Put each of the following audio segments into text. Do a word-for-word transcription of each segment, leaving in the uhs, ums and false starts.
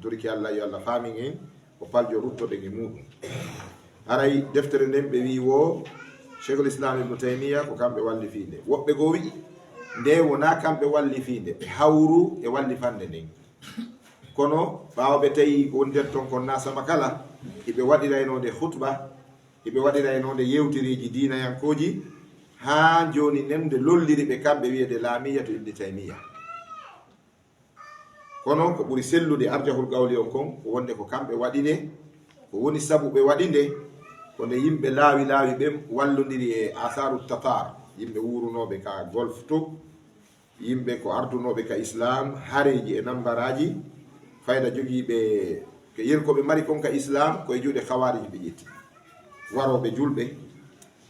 Toriki Allah, yo Allah faamin en, ko paljo ruttoɗen e muɗum. Haray deftere nden ɓe wi'i wo Cheikhul Islam Ibnu Taymiya ko kamɓe wallifi nde. Woɓɓe goo wi'i nde wonaa kamɓe wallifi nde, ɓe hawru e wallifande nden. Kono ɓaawo ɓe tawi ko wondirton kon na sama kala, hiɓe waɗiraynoo nde khutba, hiɓe waɗiraynoo nde yewtereeji diinayankooji, haa jooni nden nde lolliri ɓe kamɓe wi'ede Laamiyatu Ibni Taymiya. Kono ko ɓuri sellude, arjahul qawli on kon, ko wonde ko kamɓe waɗi nde, ko woni sabu ɓe waɗi nde, ko nde yimɓe laawi laawi ɓen wallondiri e Asaru Tatar, yimɓe wuurunooɓe ka Golf to, yimɓe ko ardunooɓe ka Islam, hareeji e nambaraaji, fayda jogiiɓe, ko yeru ko ɓe mari kon ka Islam, ko e juuɗe Khawarij ɓe ƴetti. Warooɓe julɓe,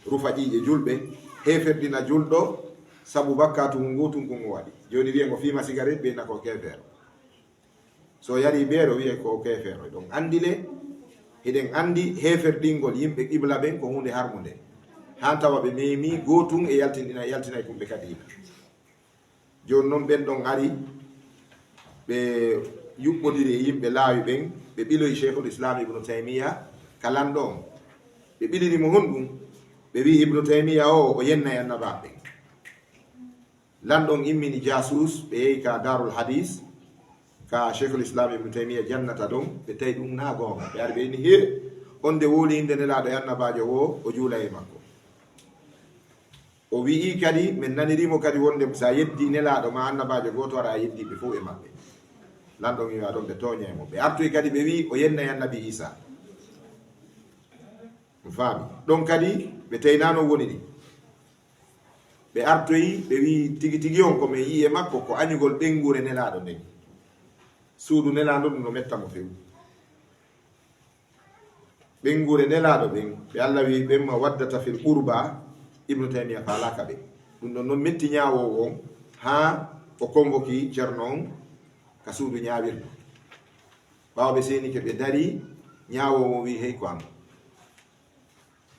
rufa ƴiiƴe julɓe, heeferɗina julɗo, sabu bakkaatu ngu ngutun ngu ngu waɗi. Jooni wi'en o fiima sigaret, ɓe na ko keefeero. So yari beero, wi'e ko keefeero. Ɗon anndi le, hiɗen anndi heeferɗingol yimɓe qibla ɓen ko huunde harmunde. Haa tawa ɓe meemi gootun e yaltinɗina, yaltinay kumɓe ka diina. Jooni non ɓen ɗon ari, ɓe yuɓɓodiri e yimɓe laawi ɓen, ɓe ɓiloyi Cheikhul Islam Ibnu Taymiya ka lanɗo on. Ɓe ɓiliri mo honɗum? Ɓe wi'i Ibnu Taymiya o, o yennay annabaaɓe ɓen. Lanɗo on immini jaasuus, ɓe yehi ka Daarul Hadiis, ka Cheikhul Islam Ibnu Taymiya jannata ɗon, ɓe tawi ɗum na goonga. Ɓe ari ɓe inni, "He, on de wowli innde Nelaaɗo e annabaajo o, o juulay e makko." O wi'i kadi, min naniri mo kadi wonde so a yeddi Nelaaɗo ma annabaajo gooto, aɗa yeddi ɓe fow e maɓɓe. Lanɗo on wi'i ɗon ɓe tooñay mo. Ɓe artoyi kadi ɓe wi'i o yennay annabi Iisaa. On faami? Ɗon kadi ɓe tawi na non woniri. Ɓe artoyi, ɓe wi'i, "Tigi tigi on ko min yi'i e makko ko añugol ɓeynguure Nelaaɗo nden. Suudu Nelaaɗo ɗum no metta mo few." Ɓeynguure Nelaaɗo ɓen, ɓe Allah wi'i ɓen mawaddata fil qurba, Ibnu Taymiya faalaaka ɓe. Ɗum ɗon non metti ñaawoowo on, haa o convoqué Ceerno on ka suudu ñaawirdu. Ɓaawo ɓe seenike ɓe dari, ñaawoowo on wi'i, "Hey ko an.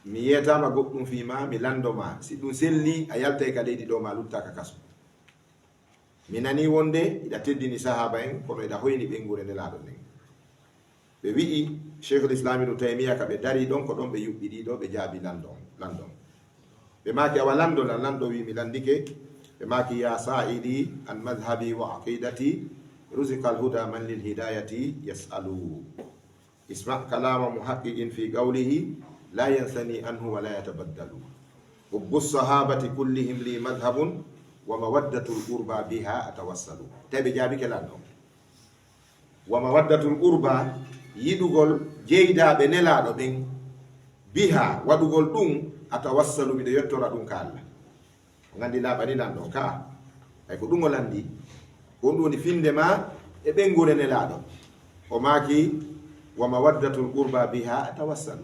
Mi yeetaama goɗɗum fii ma, mi lanndo ma. Si ɗum selli, a yaltay ka leydi ɗo, ma lutta ka kaso. Mi nanii wonde hiɗa teddini sahaaba en, kono hiɗa hoyni ɓeynguure Nelaaɗo nden." Ɓe wi'i Cheikhul Islam Ibnu Taymiya ka ɓe darii ɗon, ko ɗon ɓe yuɓɓi ɗii ɗo, ɓe jaabi lanndo on, lanndo on. Ɓe maaki, "Awa lanndo lan." Lanndo wi'i, "Mi lanndike." Ɓe maaki, "Ya sa'ili an madhhabi wa aqidati, ruziqal huda man lil hidayati yas'alu. Isma' kalama muhaqqiqin fi qawlihi, la yansani anhu wa la yatabaddalu. Hubbu sahabati kullihim li madhhabun, wa mawaddatul qurba biha atawassalu." Tawi ɓe jaabike lanɗo. "Wa mawaddatul qurba, yiɗugol jeydaaɓe Nelaaɗo ɓen, biha, waɗugol ɗum, atawassalu, miɗo yettora ɗum ka Allah." On anndi laaɓani lanɗo on ka. Hay ko ɗum o lanndi. Ko ɗum woni finnde ma e ɓeynguure Nelaaɗo. O maaki, "Wa mawaddatul qurba biha atawassalu."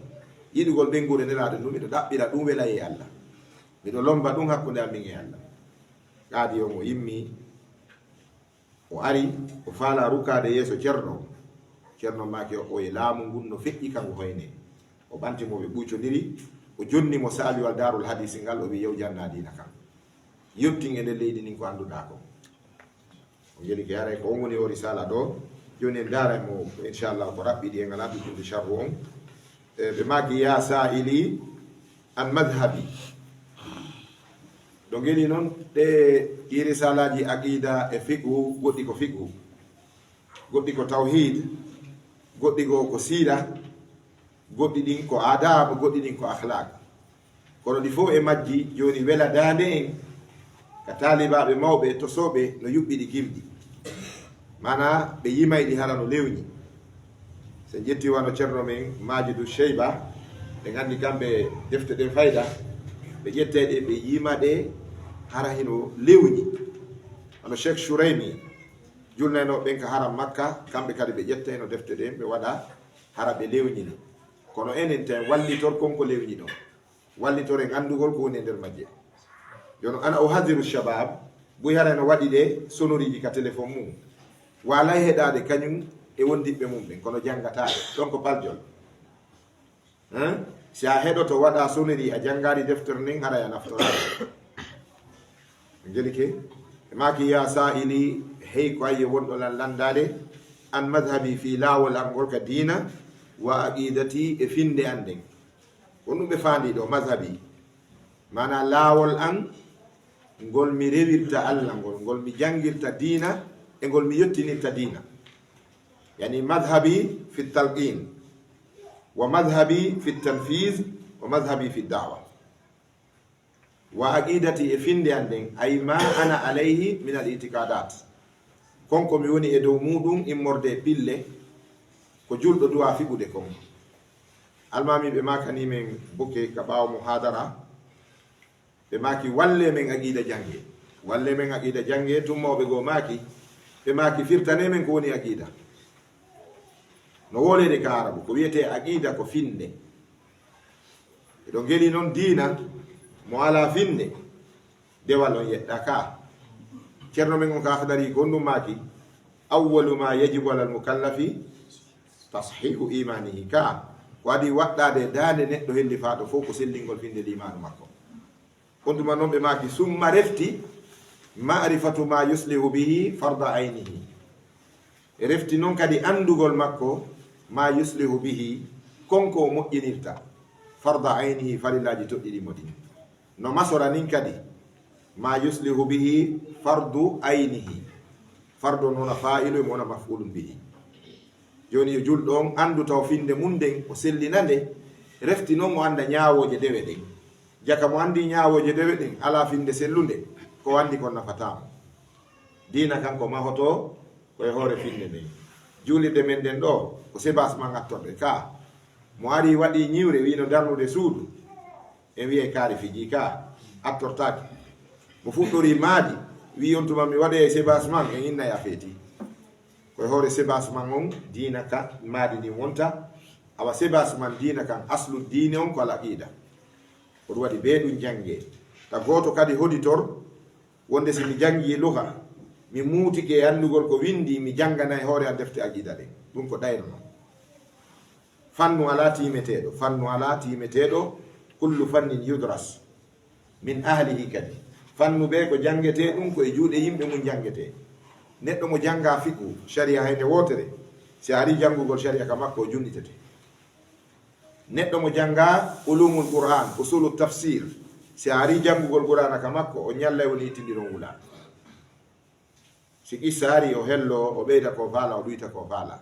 Yiɗugol ɓeynguure Nelaaɗo ndun, miɗo ɗaɓɓira ɗum welaye e Allah. Miɗo lommba ɗum hakkunde amin e Allah. Qaadi on o yimmi, o ari, o faala rukaade yeeso Ceerno. Ceerno maaki o, o e laamu ngun no feƴƴi ka ngu hoyne. O ɓanti mo, ɓe ɓuucondiri, o jonni mo saaliwal Daarul Hadiisi ngal, o wi'i, "Yaw jannaa diina kan. Yottin e nder leydi ndin ko annduɗaa kon." O jeli ke haray ko on woni o risaala ɗo. Jooni en ndaaray mo, inchallah, ko raɓɓiɗi e ngal addude sharru on. E, ɓe maaki, "Ya sa'ili an madhhabi." Ɗo ngeli non, ɗe ɗi risaalaaji aqida e fiqhu, goɗɗi ko fiqhu, goɗɗi ko tawhid, goɗɗi ko, ko siira, goɗɗi ɗin ko adab, goɗɗi ɗin ko akhlaq. Kono ɗi fow e majji jooni wela daande en ka taalibaaɓe mawɓe tosooɓe no yuɓɓiɗi gimɗi. Maanaa ɓe yimayɗi hara no lewñi. So en ƴetti wano Ceerno men Maajidu Ceyba, ɓe nganndi kamɓe defte ɗen fayda, ɓe ƴettay ɗe, ɓe yima ɗe hara hino lewñi. Wano Cheikh Shuraymi, julnaynooɓe ɓen ka haram Makka, kamɓe kadi ɓe ƴettayno defte ɗen, ɓe waɗa hara ɓe lewñini. Kono enen ten wallitor kon ko lewñi ɗon. Wallitoren anndugol ko woni e nder majje. Jooni ana uhadiru shabab, buy haray no waɗi ɗe sonoriiji ka téléphone mum. Waalay heɗaade kañum e wondiɓɓe mum ɓen, kono janngataa ɗe. Ɗon ko paljol. Hein? Si a heɗoto waɗa sonnerie, a janngaali deftere nden, haray a naftoraaka. Ngelike, ɓe maaki, "Ya sa'ili, hey ko ayyo wonɗo lan lanndaade, An madhabi fii laawol an ngol ka diina, wa aqidati e finnde an nden. Ko ɗum ɓe faandi ɗo, madhabi. Maanaa laawol an ngol mi rewirta Alla ngol, ngol mi janngirta diina, e ngol mi yottinirta diina. Yani madhabi fi talqin, wa madhabi fi tanfiz, wa madhabi fi da'wa. Wa aqidati e finnde an nden, ay ma ana alayhi min al itiqadat. Kon ko mi woni e dow muɗum immorde e pille, ko julɗo duwa fiɓude kon. Almaami ɓe maakani men buke ka ɓaawo muhadara, ɓe maaki, "Walle men aqida jannge. Walle men aqida jannge." Tun mawɓe goo maaki, ɓe maaki, "Firtane men ko woni aqida." No wolede ka Arabu, ko wiyetee aqida ko finnde. Eɗon geli non diina mo alaa finnde, dewal on yeɗɗa ka. Ceerno men on ka Akhdari ko honɗum maaki, "Awwalu ma yajibu alal mukallafi tashihu imanihi." Ka ko adi waɗɗaade e daande neɗɗo hellifaaɗo fof ko sellingol finnde liimaanu makko. On tuma non ɓe maaki, "Summa refti ma'rifatu ma yuslihu bihi farda aynihi." Refti non kadi anndugol makko ma yuslihu bihi, kon ko o moƴƴinirta, farda aynihi, farillaaji toɗɗiɗi mo ɗin. No masora nin kadi, ma yuslihu bihi fardu aynihi. Fardu on wona fa'ilu, e mo wona maf'ulun bihi. Jooni yo julɗo on anndu taw finnde mun nden, o sellina nde, refti non o annda ñaawooje dewe ɗen. Jaka mo anndi ñaawooje dewe ɗen, alaa finnde sellunde, ko o anndi kon nafataa mo. Diina kan ko mahotoo ko e hoore finnde nden. Juulirde men nden ɗo, ko sébassement ngattorɗen ka. Mo ari waɗi ñiwre, wii no darnude suudu, en wiyay kaari fiji ka, attortaake. Mo fuɗɗori maadi, wii on tuma mi waɗoyay sébassement, en innay a feeti. Ko e hoore sébassement on diina ka maadi ndin wonta. Awa sébassement diina kan, aslu diine on ko al aqida. Ko ɗum waɗi bee ɗum jannge. Ta gooto kadi hoditor wonde si mi janngi luga, mi muutike e anndugol ko winndi, mi jannganay hoore an defte aqida ɗen. Ɗum ko ɗayro non. Fannu alaa tiimeteeɗo, fannu alaa tiimeteeɗo, kullu fannin yudras min ahlihi kadi. Fannu ɓe ko janngetee, ɗum ko e juuɗe yimɓe mum janngetee. Neɗɗo mo jannga fiqhu, sharia hay nde wootere, si a ari janngugol sharia ka makko, o junnitete. Neɗɗo mo jannga ulumul Qur'an, usulu tafsir, si a ari janngugol Qur'ana ka makko, o ñallay woni ittindiron wula. Si qissa ari, o hello, o ɓeyda ko faala, o ɗuyta ko faala.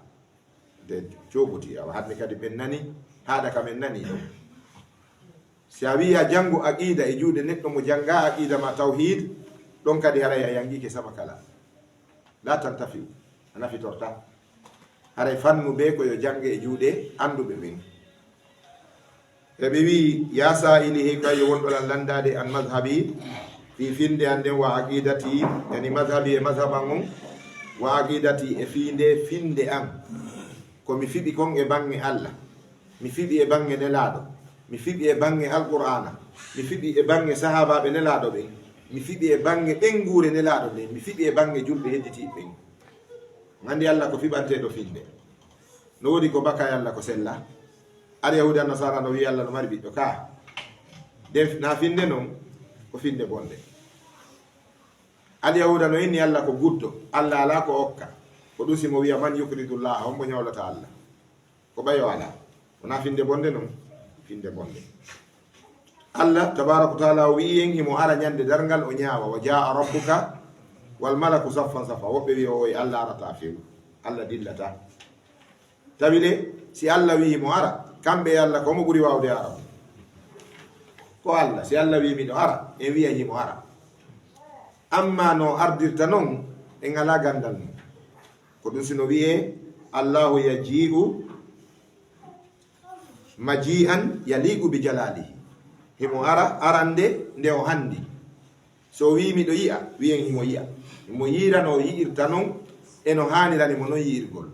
De coogoti, awa hannde kadi men nani, haaɗa ka men nani ɗum. Si a wi'i a janngu aqida e juuɗe neɗɗo mo jannga aqida ma tawhid, ɗon kadi haray a yanngike sama kala. La tantafi'u, a nafitorta. Haray fannu ɓe ko yo jannge e juuɗe annduɓe ɓen. E ɓe wi'i, "Ya sa'ili, hey kayo wonɗo lan lanndaade an mazhabi, fii finnde an nden wa aqidati, yani mazhabi e mazhaban on, wa aqidati e fii nde finnde an. Ko mi fiɓi kon e baŋŋe Alla, mi fiɓi e baŋŋe Nelaaɗo, mi fiɓi e baŋŋe Alqur'aana, mi fiɓi e baŋŋe sahaabaaɓe Nelaaɗo ɓen, mi fiɓi e baŋŋe ɓeynguure Nelaaɗo nden, mi fiɓi e baŋŋe julɓe hedditiiɓe ɓen." Nganndi Alla ko fiɓanteeɗo finnde. No woodi ko baka e Alla ko sella. Al Yahuuda Nasaara no wi'i Alla no mari ɓiɗɗo ka. De na finnde non, ko finnde bonde. Al Yahuuda no inni Alla ko guddo, Alla alaa ko okka. Ko ɗum si mo wi'a, "Man yukridu Llaha?" Hombo ñawlata Alla? Ko ɓayo alaa. Wonaa finnde bonde non, finnde bonde. Alla tabaaraka wa taala o wi'i en himo ara ñande darngal o ñaawa, "Wa jaa rabbuka wal malaku saffan saffa." Woɓɓe wi'i o e Alla arata few, Alla dillata. Tawi le, si Alla wi'i himo ara, kamɓe e Alla ko mo ɓuri waawde ara mo? Ko Alla, si Alla wi'i miɗo ara, en wi'a himo ara. Amma no ardirta non, en alaa ganndal mum. Ko ɗum si no wi'ee, "Allahu yaji'u maji'an yaliqu bi jalalihi." Himo ara, arande nde o hanndi. So o wi'i miɗo yi'a, wi'en himo yi'a. Himo yi'ira no o yi'irta non, e no haanirani mo non yi'irgol.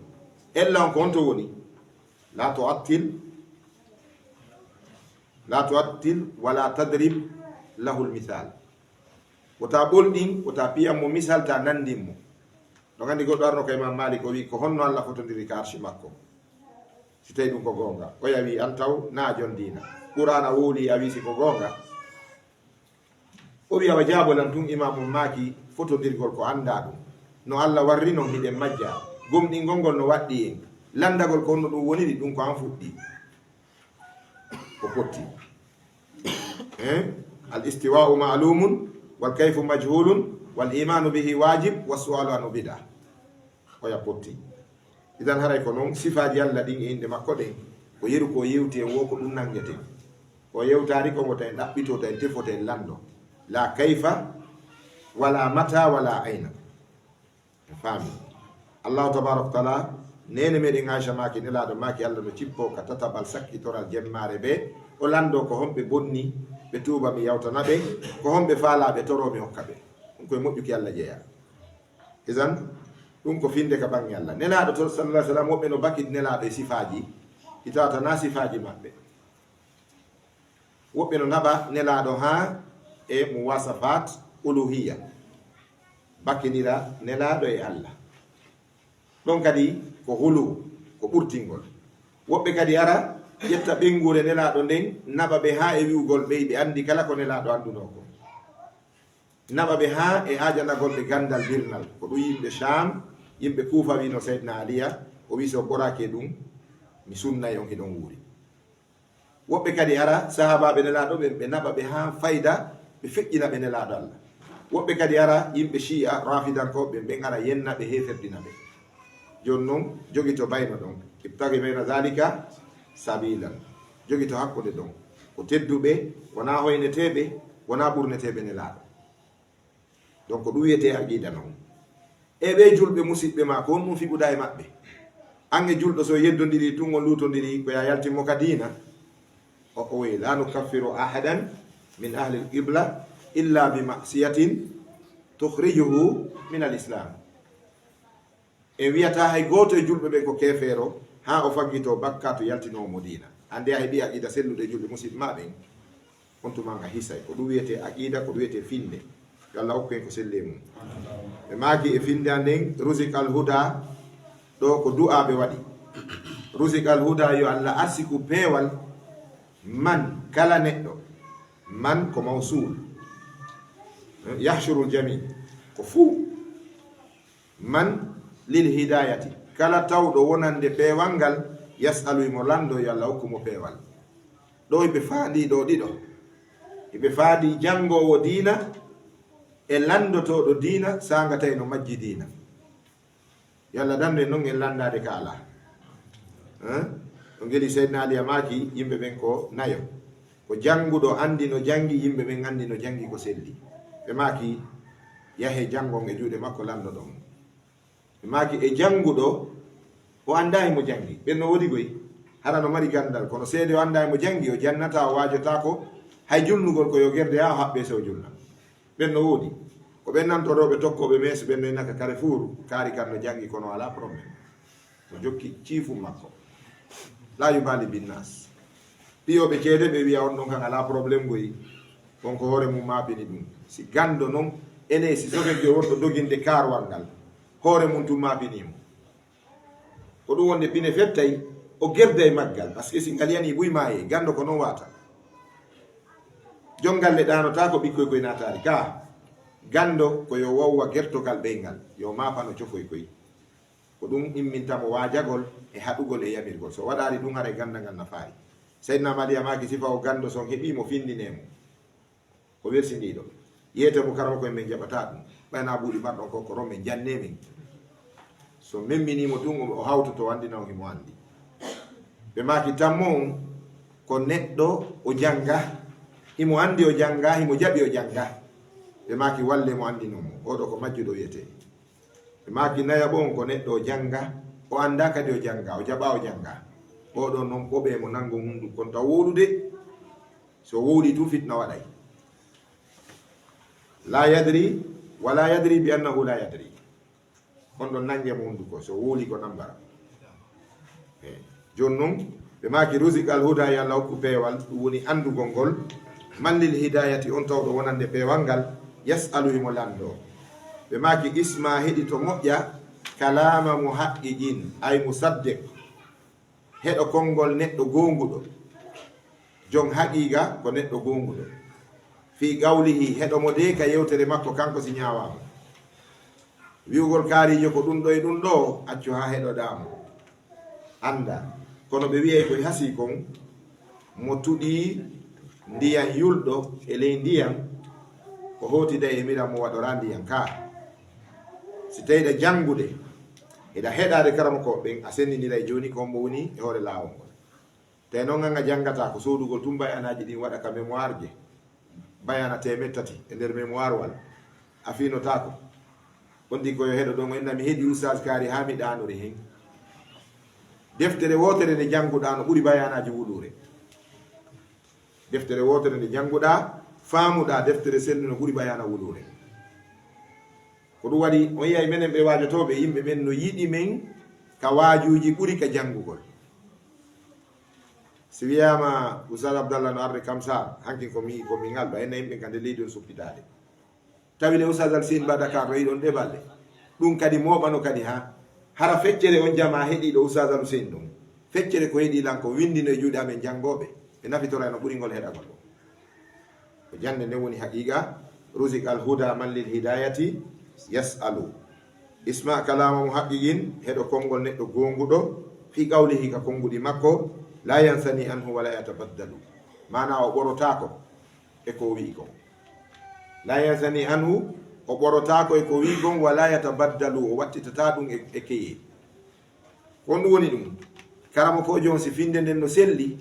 Ella on ko honto woni? La tu'attil, la tu'attil, wala tadrib lahul misal. Wota ɓolɗin, wota piyan mo misal, ta nanndin mo. Ɗon anndi goɗɗo arno ka Imam Malik, o wi'i, "Ko honno Alla fotondiri ka arshi makko? Si tawi ɗum ko goonga." Oya wi'i, "An taw, na jon diina. Qur'aana wowli a wi'i si ko goonga." O wi'i, "Awa jaabo lan tun." Imam on maaki, "Fotondirgol ko anndaa ɗum. No Alla warri non hiɗen majja." Gomɗingol ngol no waɗɗii en. Lanndagol ko honno ɗum woniri, ɗum ko an fuɗɗii. Ko fotti. Eh? Al istiwa'u ma'lumun, wal kayfu majhulun, wal imanu bihi wajib, was su'alu anhu bid'a. Oya fotti. Idan haray ko noon sifaaji Alla ɗin e inɗe makko ɗen, ko yeru ko yewti en wo ko ɗum nanngeten. Ko yewtaari ko ngo tawi en ɗaɓɓito, tawi en tefo, tawi en lanndo. La kayfa, wala mata, wala ayna. En faami. Allahu tabaraka wa taala, neene meɗen Aisha maaki, Nelaaɗo maaki, Alla no cippo ka tataɓal sakkitoral jemmaare be, o lanndo ko honɓe bonni, ɓe tuuba mi yawtana ɓe, ko honɓe faalaa ɓe toro mi hokka ɓe. Ɗum koye moƴƴuki Alla jeyaa. Idan, ɗum ko finnde ka baŋŋe Alla. Nelaaɗo to, sallallahu alaihi wasallam, woɓɓe no bakidi Nelaaɗo e sifaaji, ɗi tawata na sifaaji maɓɓe. Woɓɓe no naɓa Nelaaɗo haa e muwasafaat uluhiyya, bakindira Nelaaɗo e Alla. Ɗon kadi ko hulu, ko ɓurtingol. Woɓɓe kadi ara, ƴetta ɓeynguure Nelaaɗo nden, naɓa ɓe haa e wi'ugol ɓe, ɓe anndi kala ko Nelaaɗo anndunoo kon. Naɓa ɓe haa e haajanagol ɓe ganndal birnal. Ko ɗum yimɓe Sham, yimɓe Kuufa wi'no Sayyidina Aliya, o wi'i, "Si on ɓoraaki e ɗum, mi sunnay on hiɗon wuuri." Woɓɓe kadi ara, sahaabaaɓe Nelaaɗo ɓen, ɓe naɓa ɓe haa fayda, ɓe feƴƴina ɓe Nelaaɗo Alla. Woɓɓe kadi ara, yimɓe Shi'a, Rafidankooɓe ɓen, ɓen ara yenna ɓe, heeferdina ɓe. Jooni non, jogito bayno ɗon. Ibtagi bayna zalika sabilan. Jogito hakkunde ɗon. Ko tedduɓe, wonaa hoyneteeɓe, wonaa ɓurneteeɓe Nelaaɗo. Donc, ko ɗum wiyetee aqida non. E ɓe julɓe musiɓɓe ma, ko honɗum fiɓuɗa e maɓɓe? An e julɗo, so yeddondiri tun, on luutondiri, ko ya yaltin mo ka diina. O, o wi'i, "La nukaffiru ahadan min ahli al-qibla illa bi ma'siyatin tukhrijuhu min al-islam." En wi'ataa hay gooto e julɓe ɓen ko keefeero, haa o faggitoo bakkaatu yaltinoowo mo diina. Annde a heɓii aqida selluɗo e julɓe musiɓɓe ma ɓen, on tuma nga hisay. Ko ɗum wiyetee aqida, ko ɗum wiyetee finnde. Yo Allah hokku en ko selli e mum. Ɓe maaki e finnde an nden, "Ruziqal huda", ɗo ko du'aa ɓe waɗi. "Ruziqal huda", yo Allah arsiku peewal, man, kala neɗɗo. Man ko mawsul. Yahshurul jami', ko fuu. Man lil hidayati, kala tawɗo wonande peewal ngal, yas'alu, himo lanndo, yo Allah hokku mo peewal. Ɗo hiɓe faandii ɗo ɗiɗo. Hiɓe faandii janngoowo diina e lanndotooɗo diina, saanga tawi no majji diina. Yo Allah dandu en non en lanndaade ka alaa. Hein? O ngeli Seydina Ali a maaki yimɓe ɓen ko nayo. Ko jannguɗo anndi no janngi, yimɓe ɓen anndi no janngi ko selli. Ɓe maaki, "Yahe janngon e juuɗe makko, lanndoɗon mo." Ɓe maaki, "E jannguɗo, o anndaa himo janngi." Ɓen no woodi goy, hara no mari ganndal, kono seede o anndaa himo janngi, o jannataa, o waajotaako, hay julnugol ko yo gerde haa o haɓɓee so o julna. Ɓen no woodi. Ko ɓen nan to rewɓe tokkooɓe meeso, ɓen no innaka Carrefour, kaari kan no janngi, kono alaa problème. O jokki ciifu makko. Laa yubaali binnaas. Piyooɓe ceede ɓe wi'a on ɗon kan alaa problème goy. On ko hoore mum maapini ɗum. Si ganndo non, ene si sofeejo wonɗo doginde kaarwal ngal, hoore mum tun maapinii mo. Ko ɗum wonde pine fettay, o gerday maggal, parce que si ngal yanii buy maayee, ganndo ko non waata. Jon galle ɗaanotaako ɓikkoy koy naataali ka. Ganndo ko yo wowwa gertogal ɓeyngal, yo maapano cofoy koy. Ko ɗum imminta mo waajagol e haɗugol e yamirgol. So waɗaali ɗum, haray ganndal ngal nafaali. Seydina Maliya maaki, sifa o ganndo, so on heɓii mo, findinee mo. Ko welsindiiɗo. Yeete mo, karamoko en, min jaɓataa ɗum. Ɓay na buuɗi marɗon ko, ko ron min jannee min. So memminii mo tun, o hawtoto, o anndina on himo anndi. Ɓe maaki, tammo on ko neɗɗo o jannga, himo anndi o jannga, himo jaɓi o jannga. Ɓe maaki, walle mo, anndino mo. Oɗo ko majjuɗo wiyetee. Ɓe maaki, nayaɓo on ko neɗɗo o jannga, o anndaa kadi o jannga, o jaɓaa o jannga. Oɗo non, ɓoɓee mo, nanngon hunduko kon taw wowlude. So wowlii tun, fitna waɗay. La yadri, wa la yadri bi annahu la yadri. On ɗon nannge mo hunduko, so wowlii ko nambara. Eh, jooni non, ɓe maaki, "Ruziqal huda", yo Allah hokku peewal, ɗum woni anndugol ngol. "Man lil hidayati", on tawɗo wonande peewal ngal, "yas'alu", himo lanndoo. Ɓe maaki, "Isma", heɗito, moƴƴa, "kalama muhaqqiqin", ay musaddiq. Heɗo konngol neɗɗo goonguɗo. Jon haqiiqa ko neɗɗo goonguɗo. Fii qawlihi, heɗo mo de ka yewtere makko kanko si ñaawaama. Wi'ugol kaariijo ko ɗum ɗo e ɗum ɗo, accu haa heɗoɗaa mo. Annda. Kono ɓe wi'ay koye hasii kon, mo tuɗii ndiyan yulɗo e ley ndiyan, o hootiday e miran mo waɗoraa ndiyan kaa. Si tawii hiɗa janngude, hiɗa heɗaade karamokooɓe ɓen, a senndiniray jooni ko hombo woni e hoore laawol ngol. Te noon an a janngataa ko soodugol tun bayaanaaji ɗin waɗa ka mémoire je. Bayaana teemeɗɗe tati e nder mémoire wal. A fiinotaako. On ɗi ko yo heɗo ɗon, en mi heɗii Ustaas Kaari haa mi ɗaanori hen. Deftere wootere nde jannguɗaa no ɓuri bayaanaaji wuluure. Deftere wootere nde jannguɗaa, faamuɗaa deftere sellu no ɓuri bayaana wuluure. Ko ɗum waɗi, on yi'ay menen ɓe waajotooɓe yimɓe ɓen no yiɗi men ka waajuuji ɓuri ka janngugol. Si wiyaama Oustaz Abdallah no arde Kamsar, hankin ko mi, ko mi ŋalɗo, en yimɓe ka nde leydi on suppitaade. Tawi le Oustaz Alsine Ba Dakar ɗo yiɗon ɗe balle. Ɗum kadi mooɓano kadi haa hara feccere on jamaa heɗii ɗo Oustaz Alsine ɗum. Feccere ko heɗii lan ko winndino e juuɗe amen janngooɓe. Ɓe nafitora no ɓuri ngol heɗagol ɗum. Ko jannde nde woni haqiiqa, ruziqa al-huda man lil hidayati yas'alu. Isma kalama muhaqqiqin, heɗo konngol neɗɗo goonguɗo, fi qawlihi, ka konnguɗi makko, la yansani anhu wa la yatabaddalu. Maana o ɓorotaako e ko o wi'i kon. La yansani anhu, o ɓorotaako e ko wi'i kon, wa la yatabaddalu, o wattitataa ɗum e, e keye. Ko ɗum woni ɗum. Karamokoojo on si finnde nden no selli,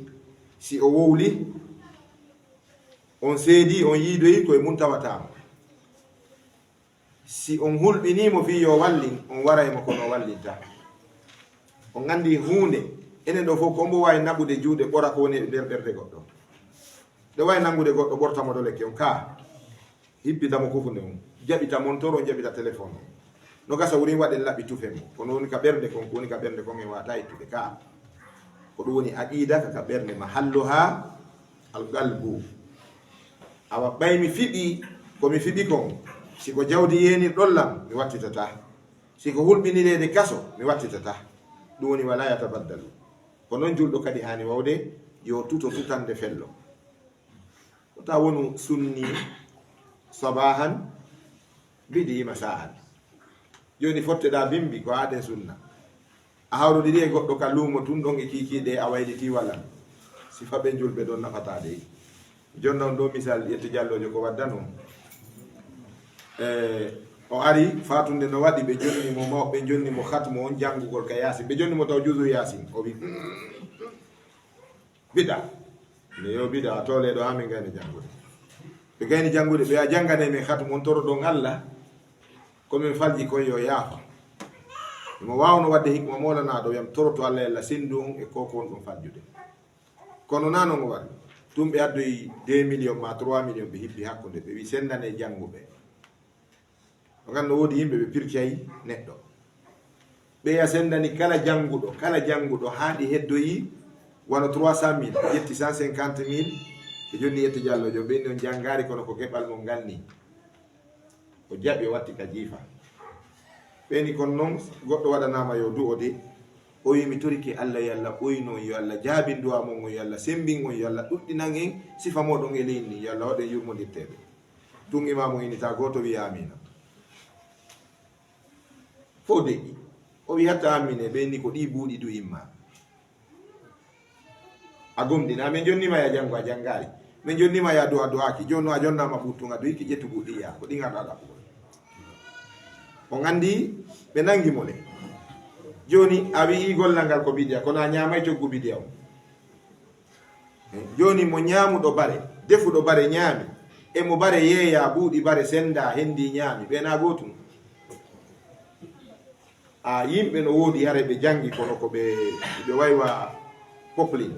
si o wowli, on seedii, on yiidoyi, ko e mun tawataa mo. Si on hulɓinii mo fii yo wallin, on waray mo kono o wallintaa. On anndi huunde, enen ɗo fof ko mbo waawi naɓude juuɗe ɓora ko woni e nder ɓernde goɗɗo. Ɗo waawi nanngude goɗɗo ɓorta mo ɗo lekki on kaa, hippita mo kufunde mum, jaɓita montoro, jaɓita téléphone on. No gasa wurin waɗen laɓi tufen mo. Kono woni ka ɓernde kon, ko woni ka ɓernde kon en waata ittude kaa. Ko ɗum woni aqiida ka, ka ɓernde, mahalluha al-qalbu. Awa ɓay mi fiɓi, ko mi fiɓi kon, si ko jawdi yeenirɗon lan, mi wattitataa. Si ko hulɓinireede kaso, mi wattitataa. Ɗum woni wala yatabaddalu. Ko non julɗo kadi haani wawde, yo tuto tutande fello. Wota wonu sunni sabahan, bidi masaan. Jooni fotteɗaa bimbi ko aaden sunna. A hawrodiri e goɗɗo ka luumo tun ɗon e kiikiiɗe a waylitii walla? Sifa ɓe julɓe ɗon nafataa dey. Jonna on ɗo misal, Yetti Jallojo ko waddanoo. E, o ari, faatunde no waɗi, ɓe jonni mo, maw-, ɓe jonni mo khatmu on janngugol ka Yaasin. Ɓe jonni mo taw juzu Yaasin. O wi, "Mm, bida." Nde yo bida, a toolee ɗo haa min gayna janngude. Ɓe gayni janngude, ɓe a jannganee min khatmu on, toroɗon Allah. Ko min falji kon yo yaafa. Mo waawno waɗde hikma moolanaaɗo, yam toroto Allah yalla senndu on e ko ko wonɗon faljude. Kono naa non o waɗi. Tun ɓe addoyi deux millions ma trois millions, ɓe hippi hakkunde, ɓe wi senndanee jannguɓe. O ganndo woodi yimɓe ɓe pirtay neɗɗo. Ɓeya senndani kala jannguɗo, kala jannguɗo haa ɗi heddoyi wano trois cent mille, ƴetti cent cinquante mille, ɓe jonni Yetti Jallojo, ɓe non janngaari kono ko geɓal mon ngal nii. O jaɓi, o watti ka jiifa. Ɓeyni kon non, goɗɗo waɗanaama yo du'o de. O wi, "Mi torike Allah, yo Allah ɓoyno on, yo Allah jaabin du'a mon on, yo Allah semmbin on, yo Allah ɗuɗɗinan en sifa mooɗon e leydi ndin, yo Allah waɗen yurmondirteeɓe." Tun imaamu inita gooto wi, "Aamiina." Fof deƴƴi. O wi, "Hatta ammine, ɓeyni ko ɗi buuɗi du imma." A gomɗina, min jonnima ya janngo a janngaali. Min jonnima ya du'a du'aaki. Jooni no a jonnaama buuɗi tun a duyki, ƴettu buuɗi ya. Ko ɗi ngarɗa ɗaɓɓugol. On anndi ɓe nangi mo le. Jooni a wi'i gollal ngal ko bidiya, kono a ñaamay coggu bidiya on. Jooni mo ñaamuɗo bare, defuɗo bare ñaami, e mo bare yeeya buuɗi bare sennda hendi ñaami, ɓe na gootum. A yimɓe no woodi hare ɓe janngi kono ko ɓe, ɓe waywa poplin.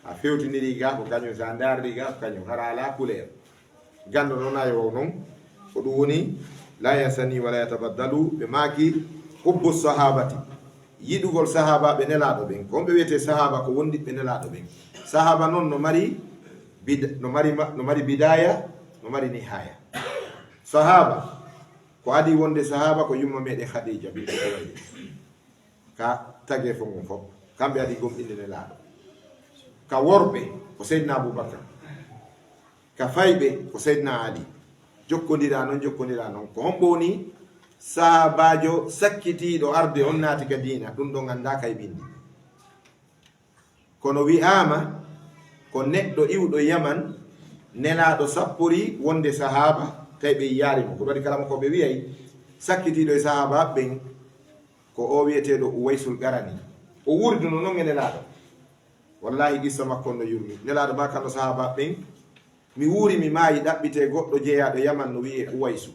A fewtiniri ga ko kañum, sa ndaariri ga ko kañum, hara ala couleur. Ganndo noon ay waw noon, ko ɗum woni, "La yansani wala yatabaddalu", ɓe maaki, "Hubbu sahabati", yiɗugol sahaabaaɓe Nelaaɗo ɓen. Ko on ɓe wiyetee sahaaba? Ko wondiɓɓe Nelaaɗo ɓen. Sahaaba noon no mari bida-, no mari ma-, no mari bidaaya, no mari nihaaya. Sahaaba, ko adii wonde sahaaba ko yumma meɗen Khadija bintu Khuwaylid. Ka tageefo ngon fof, kamɓe adii gomɗinde Nelaaɗo. Ka worɓe, ko Seydina Abubakar. Ka fayɓe, ko Seydina Ali. Jokkondiraa noon, jokkondiraa noon. Ko hombo woni Sahaabaajo sakkitiiɗo arde on naati ka diina, ɗun ɗon anndaa kay ɓinndi. Kono wi'aama ko neɗɗo iwɗo Yaman, Nelaaɗo sapporii wonde sahaaba, tawi ɓe yiyaali mo. Ko ɗun waɗi karamokooɓe wi'ay, sakkitiiɗo e sahaabaaɓe ɓen ko o wi'eteeɗo Uwaysul Qarani. O wuuriduno non e Nelaaɗo. Wallaahi, qissa makko on no yurmi. Nelaaɗo maakano sahaabaaɓe ɓen, mi wuuri, mi maayi, ɗaɓɓitee goɗɗo jeyaaɗo Yaman no wi'ee Uwaysu.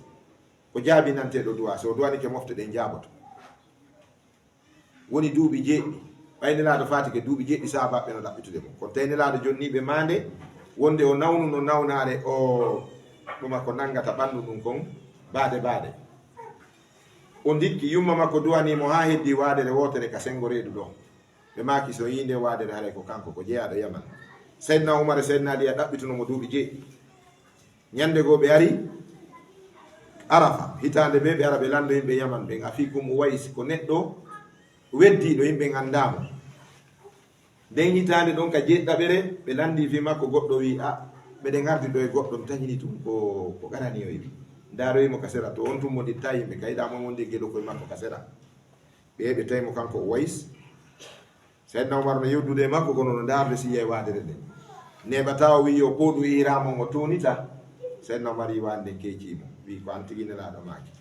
Ko jaabinanteeɗo du'a. Si o du'anike mofte ɗen jaaboto. Woni duuɓi jeeɗiɗi. Ɓay Nelaaɗo faatike, duuɓi jeeɗiɗi sahaabaaɓe no ɗaɓɓitude mo. Kono tawi Nelaaɗo jonnii ɓe maande, wonde o nawnuno nawnaare o ɗuma ko nangata ɓanndu ndun kon baade baade. O ndikki, yumma makko du'anii mo haa heddii waadere wootere ka senngo reedu ɗon. Ɓe maaki, so yi'i nde waadere, haray ko kanko, ko jeyaaɗo Yaman. Sayyidina Umar e Sayyidina Ali a ɗaɓɓituno mo duuɓi jeeɗiɗi. Ñannde goo ɓe ari Arafa, hitaande bee ɓe ara ɓe lanndo yimɓe Yaman ɓen, Afiikum Uways, ko neɗɗo weddiiɗo, yimɓe ɓen anndaa mo. Nden hitaande ɗon ka jeeɗiɗaɓere, ɓe lanndii fii makko, goɗɗo wi'i, "A, meɗen ardi ɗoo e goɗɗo, mi taƴini tun ko, ko Qarani o yi'i." Ndaaroyi mo ka sera, to on tun mo nditta yimɓe, ka yiɗaa mo wondi e geɗo koye makko ka sera. Ɓe, ɓe tawi mo kanko Uways. Sayyidina Umar no yewdude e makko, kono no ndaarde si yi'ay waadere nden. Neeɓataa o wi'i yo pooɗu ihraam on o tuunita. Sayyidina Umar yi'i waande nden keecii mo. Wi'i, "Ko an tigi Nelaaɗo maaki.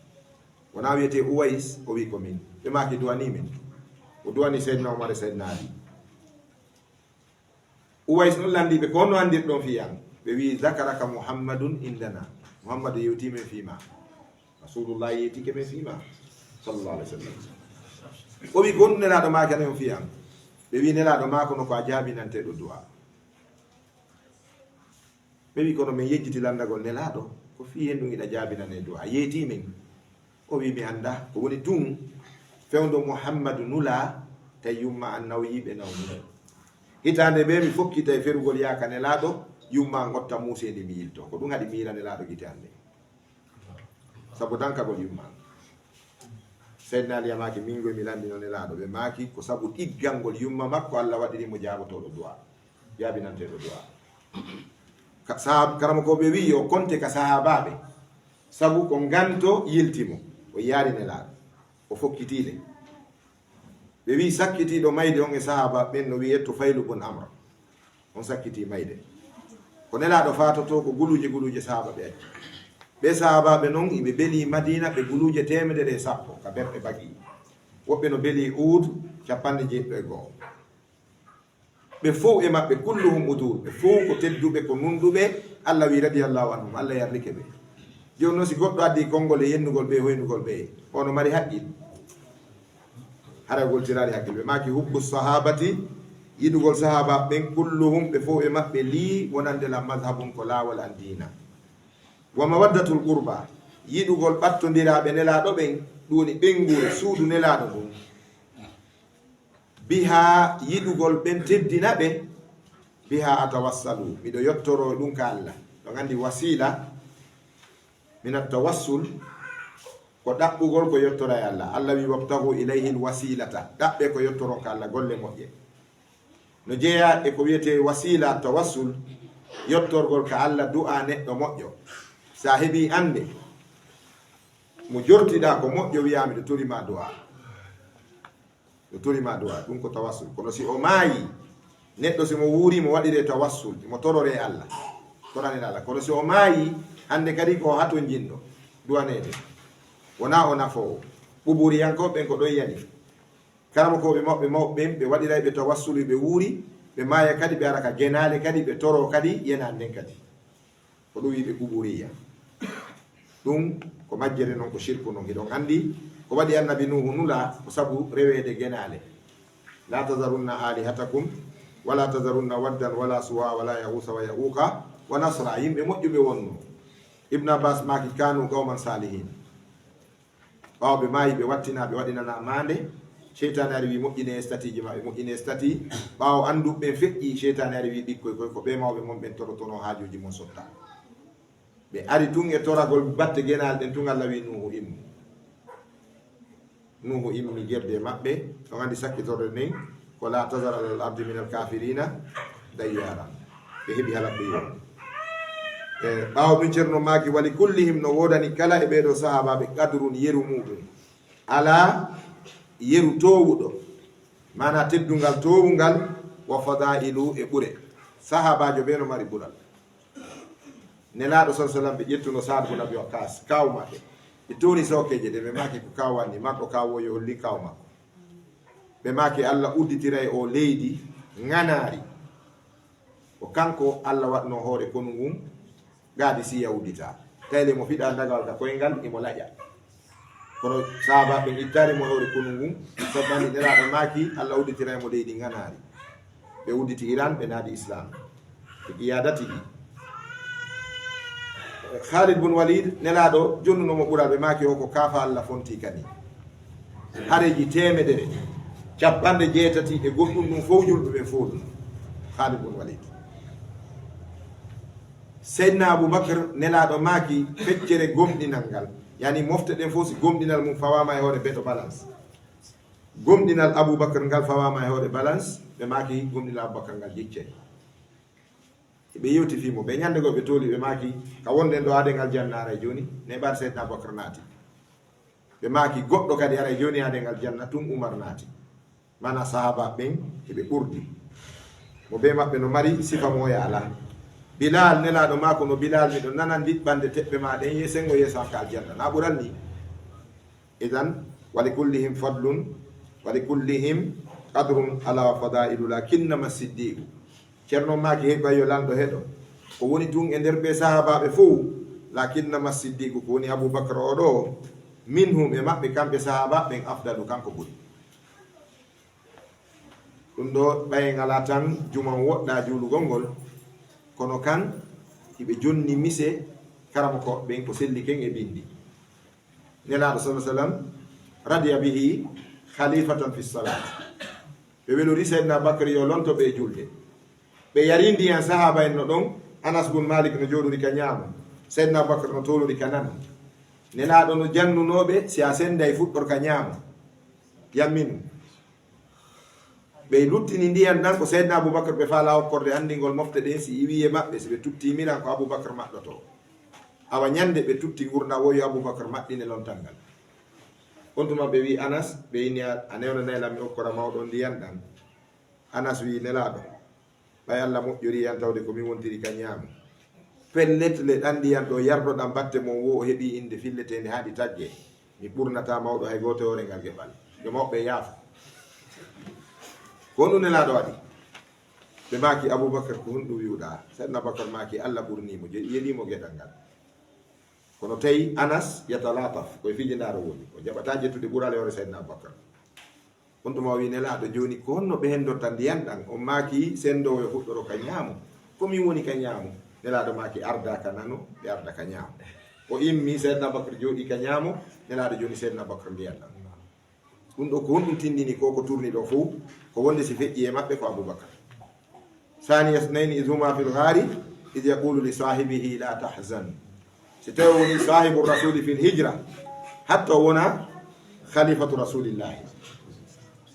Wonaa wi'etee Uways?" O wi'i, "Ko min." Ɓe maaki, "Du'anii min." O du'anii Sayyidina Umar e Sayyidina Ali. Uways non lanndii ɓe, "Ko honno anndirɗon fii an?" Ɓe wi'i, "Zakaraka Muhammadun indana. Muhammadu yewtii men fii maa. Rasuulullaahi yewtike men fii maa, sallallaahu alayhi wa sallam." O wi'i, "Ko honɗun Nelaaɗo maaki on fii an?" Ɓe wi'i, "Nelaaɗo maako no ko a jaabinanteeɗo du'a." Ɓe wi'i, "Kono men yejjiti lanndagol Nelaaɗo, ko fii henɗun hiɗa jaabinanee du'a, yeetii men." O wi'i, "Mi anndaa ko woni tun, fewndo Muhammadu nulaa, tawi yumma an nawyii ɓe nawnude. Hitaande bee mi fokkitay ferugol yaaka Nelaaɗo, yumma an otta muuseendi mi yiltoo. Ko ɗun haɗi mi yila Nelaaɗo gite an ɗen. Sabu dankagol yumma an." Sayyidina Ali maaki, "Min goy mi lanndino Nelaaɗo." Ɓe maaki, "Ko sabu ɗiggangol yumma makko Alla waɗiri mo jaabotooɗo du'a, jaabinanteeɗo du'a." Ka sahab-, karamokooɓe wi'i yo konte ka sahaabaaɓe, sabu ko nganto yilti mo, o yiyaali Nelaaɗo, o fokkitii le. Ɓe wi'i sakkitiiɗo mayde on e sahaabaaɓe ɓen no wi'ee Tufaylu bun Amr. On sakkitii mayde. Ko Nelaaɗo faatotoo ko guluuje guluuje sahaaba ɓe acci. Ɓee sahaabaaɓe non, iɓe belii Madiina, ɓe guluuje teemedere e sappo ka berɗe Baqi. Woɓɓe no belii Uhud, cappanɗe jeeɗiɗo e go'o. Ɓe fow e maɓɓe, kulluhum uduul, ɓe fow ko tedduɓe, ko nunɗuɓe, Alla wi'i, radiyallaahu anhum, Alla yarlike ɓe. Jooni non, si goɗɗo addii konngol e yennugol ɓe, hoynugol ɓe, o no mari haqqil? Haray o goltiraali haqqil. Ɓe maaki, "Hubbu sahaabati, yiɗugol sahaabaaɓe ɓen, kulluhum, ɓe fow e maɓɓe, lii, wonande lan, mazhabun, ko laawol an diina. Wa mawaddatul qurba, yiɗugol ɓattondiraaɓe Nelaaɗo ɓen, ɗun woni ɓeynguure suudu Nelaaɗo ngun. Bihaa, yiɗugol ɓen teddina ɓe, bihaa atawassalu, miɗo yottoroo ɗun ka Alla." Ɗon anndi wasiila, minat tawassul, ko ɗaɓɓugol ko yottoraa e Alla. Alla wi'i, "Wabtagu ilayhil wasiilata." Ɗaɓɓee ko yottoron ka Alla, golle moƴƴe. No jeyaa e ko wi'etee wasiila, tawassul, yottorgol ka Alla, du'aa neɗɗo moƴƴo. Si a heɓii annde, mo jortiɗaa ko moƴƴo, wi'aa, "Miɗo tori maa du'aa." Miɗo tori maa du'aa, ɗun ko tawassul. Kono si o maayii, neɗɗo si mo wuurii, mo waɗiree tawassul, mo tororee Alla, torane Alla. Kono si o maayii, hannde kadi ko hatonjinɗo du'aneede, wonaa o nafoowo. Quburiyankooɓe ɓen ko ɗon yani. Karamokooɓe maɓɓe mawɓe ɓen, ɓe waɗiray ɓe tawassulu, ɓe wuuri, ɓe maaya kadi, ɓe ara ka genaale kadi, ɓe toroo kadi yenaande nden kadi. Ko ɗun wi'etee quburiya. Ɗun ko majjere non, ko shirku non. Hiɗon anndi ko waɗi Annabi Nuuhu nulaa ko sabu reweede genaale. "La tazarunna alihatakum, wala tazarunna waddan, wala suwa, wala yahuusa wa yauuqa wa nasra." Yimɓe moƴƴuɓe wonno. Ibn Abbas maaki, "Kanu qawman salihin." Ɓaawo ɓe maayi, ɓe wattinaa, ɓe waɗinanaa maande, seytaane ari wi'i, "Moƴƴinee statiiji maɓɓe, moƴƴinee stati." Ɓaawo annduɓe ɓen feƴƴii, seytaane ari wi'i, "Ɓikkoy, koy ko ɓee mawɓe mon ɓen torotonoo haajuuji mon sottaa." Ɓe ari tun e toragol batte genaale ɗen, tun Alla wi'i Nuuhu, "Immu." Nuuhu immi gerde maɓɓe, on anndi sakkitorde nden ko, "La tazar alal ardi minal kafirina dayyara." Ɓe heɓi halakuyee. E ɓaawo ɗum, Ceerno maaki, "Wali kullihim, no woodani kala e ɓee ɗoo sahaabaaɓe, qadrun, yeru muuɗum, alaa, yeru toowuɗo, maanaa teddungal toowungal, wa fadaa'ilu, e ɓure." Sahaabaajo bee no mari ɓural. Nelaaɗo sallallaahu alayhi wa sallam, ɓe ƴettuno Saad bun Abi Waqqaas, kaaw maɓɓe. Ɓe tooni sookeeje ɗe, ɓe maaki, "Ko kaaw wanni?" Marɗo kaaw o yo holli kaaw makko. Ɓe maaki, "Allah udditiray o leydi ŋanaari." Ko kanko Allah waɗno hoore konu ngun, Qaadisiya uddita. Tawi le mo fiɗa dagawal ka koyngal, imo laƴa. Kono sahaabaaɓe ɓen ittaali mo hoore konu ngun, sabu Nelaaɗo maaki, Allah udditiray mo leydi ŋanaari. Ɓe udditi Iran, ɓe naadi Islam. Ɓe qiyaada tigi. Khalid bun Walid, Nelaaɗo jonnuno mo ɓural, ɓe maaki o ko kaafa Allah fonti kani. Hareeji teemedere, capanɗe jeetati e goɗɗum ɗum fow julɓe ɓen fow ɗum. Khalid bun Walid. Seydina Abubakar, Nelaaɗo maaki feccere gomɗinal ngal. Yani mofte ɗen fow si gomɗinal mum fawaama e hoore beto balance. Gomɗinal Abubakar ngal fawaama e hoore balance, ɓe maaki gomɗinal Abubakar ngal jeccay. Ɓe yewti fii mo, ɓe ñande goo ɓe tooli, ɓe maaki, "Ka wonɗen ɗoo haa den aljanna aray jooni?" Neeɓaade Seydina Abubakar naati. Ɓe maaki, "Goɗɗo kadi aray jooni haa den aljanna, tun Umar naati." Maanaa sahaabaaɓe ɓen, hiɓe ɓurdi. Mo bee maɓɓe no mari sifa mo oya alaa. Bilal, Nelaaɗo maako, no Bilal, miɗo nana ndiɓɓande teɓɓe maa ɗen, ye senngo yeeso an ka aljanna. Na ɓural ni? Idan, "Wali kullihim fadlun, wali kullihim qadrun, alaa wa fadaa'ilu, lakinnama siddiqu." Ceerno maaki, heɓa yo lanɗo heɗo. Ko woni tun e nder ɓee sahaabaaɓe fow, lakinnama siddiqu, ko woni Abubakar o ɗoo, minhum, e maɓɓe kamɓe sahaabaaɓe ɓen, afdalu, kanko ɓuri. Ɗum ɗoo ɓay ngalaa tan juman woɗɗaa juulugol ngol, kono kan hiɓe jonni mise karamokooɓe ɓen ko selli ken e binndi. Nelaaɗo sallallaahu alayhi wa sallam radiya bihi khalifatan fi salaat. Ɓe welori Seydina Bakar yo lonto ɓe e julde. Ɓe yari ndiyan, sahaaba en no ɗon, Anas bun Malik no jooɗori ka ñaamo, Seydina Bakar no toolori ka nano. Nelaaɗo no jannunoo ɓe, si a sennday fuɗɗor ka ñaamo, yamminu. Ɓe luttini ndiyan ɗan, ko Seydina Abubakar ɓe faalaa okkorde anndingol mofte ɗen, si iwii e maɓɓe, si ɓe tuttii miran ko Abubakar maɗɗotoo. Awa ñande ɓe tutti ngurndan, wo yo Abubakar maɗɗine lontal ngal. On tuma ɓe wi'i Anas, ɓe inni, "A, a newnanay lan mi okkora mawɗo on ndiyan ɗan?" Anas wi'i, "Nelaaɗo, ɓay Alla moƴƴorii an tawde ko min wontiri ka ñaamo. Pellet le, ɗan ndiyan ɗoo yardoɗan batte mon woo, o heɓii innde filleteende haa ndi taggee. Mi ɓurnataa mawɗo hay gooto e hoore ngal geɓal. Yo mawɓe yaafo." Ko honɗum Nelaaɗo waɗi? Ɓe maaki, "Abubakar, ko honɗum wi'uɗaa?" Seydina Bakar maaki, "Alla ɓurnii mo, je-, yeɗii mo geɗal ngal." Kono tawi Anas yatalataf, ko e fijidaare o woni. O jaɓataa ƴettude ɓural e hoore Seydina Abubakar. On tuma o wi'i, "Nelaaɗo, jooni ko honno ɓe henndorta ndiyan ɗan?" On maaki, "Senndoowo yo fuɗɗoro ka ñaamo. Ko min woni ka ñaamo." Nelaaɗo maaki, "Ardaa ka nano, ɓe arda ka ñaamo." O immi, Seydina Bakar jooɗii ka ñaamo, Nelaaɗo jonni Seydina Bakar ndiyan ɗan. Ɗum ɗoo ko honɗum tindini ko, ko tourni ɗoo fow? Ko wonde si feƴƴi e maɓɓe ko Abubakar. Saaniya isnayni iz huma fil ghaari iz yaqulu li saahibihi la tahzan. Si tawi o woni saahibu rasuli fil hijra, hatta o wona khalifatu rasulillahi.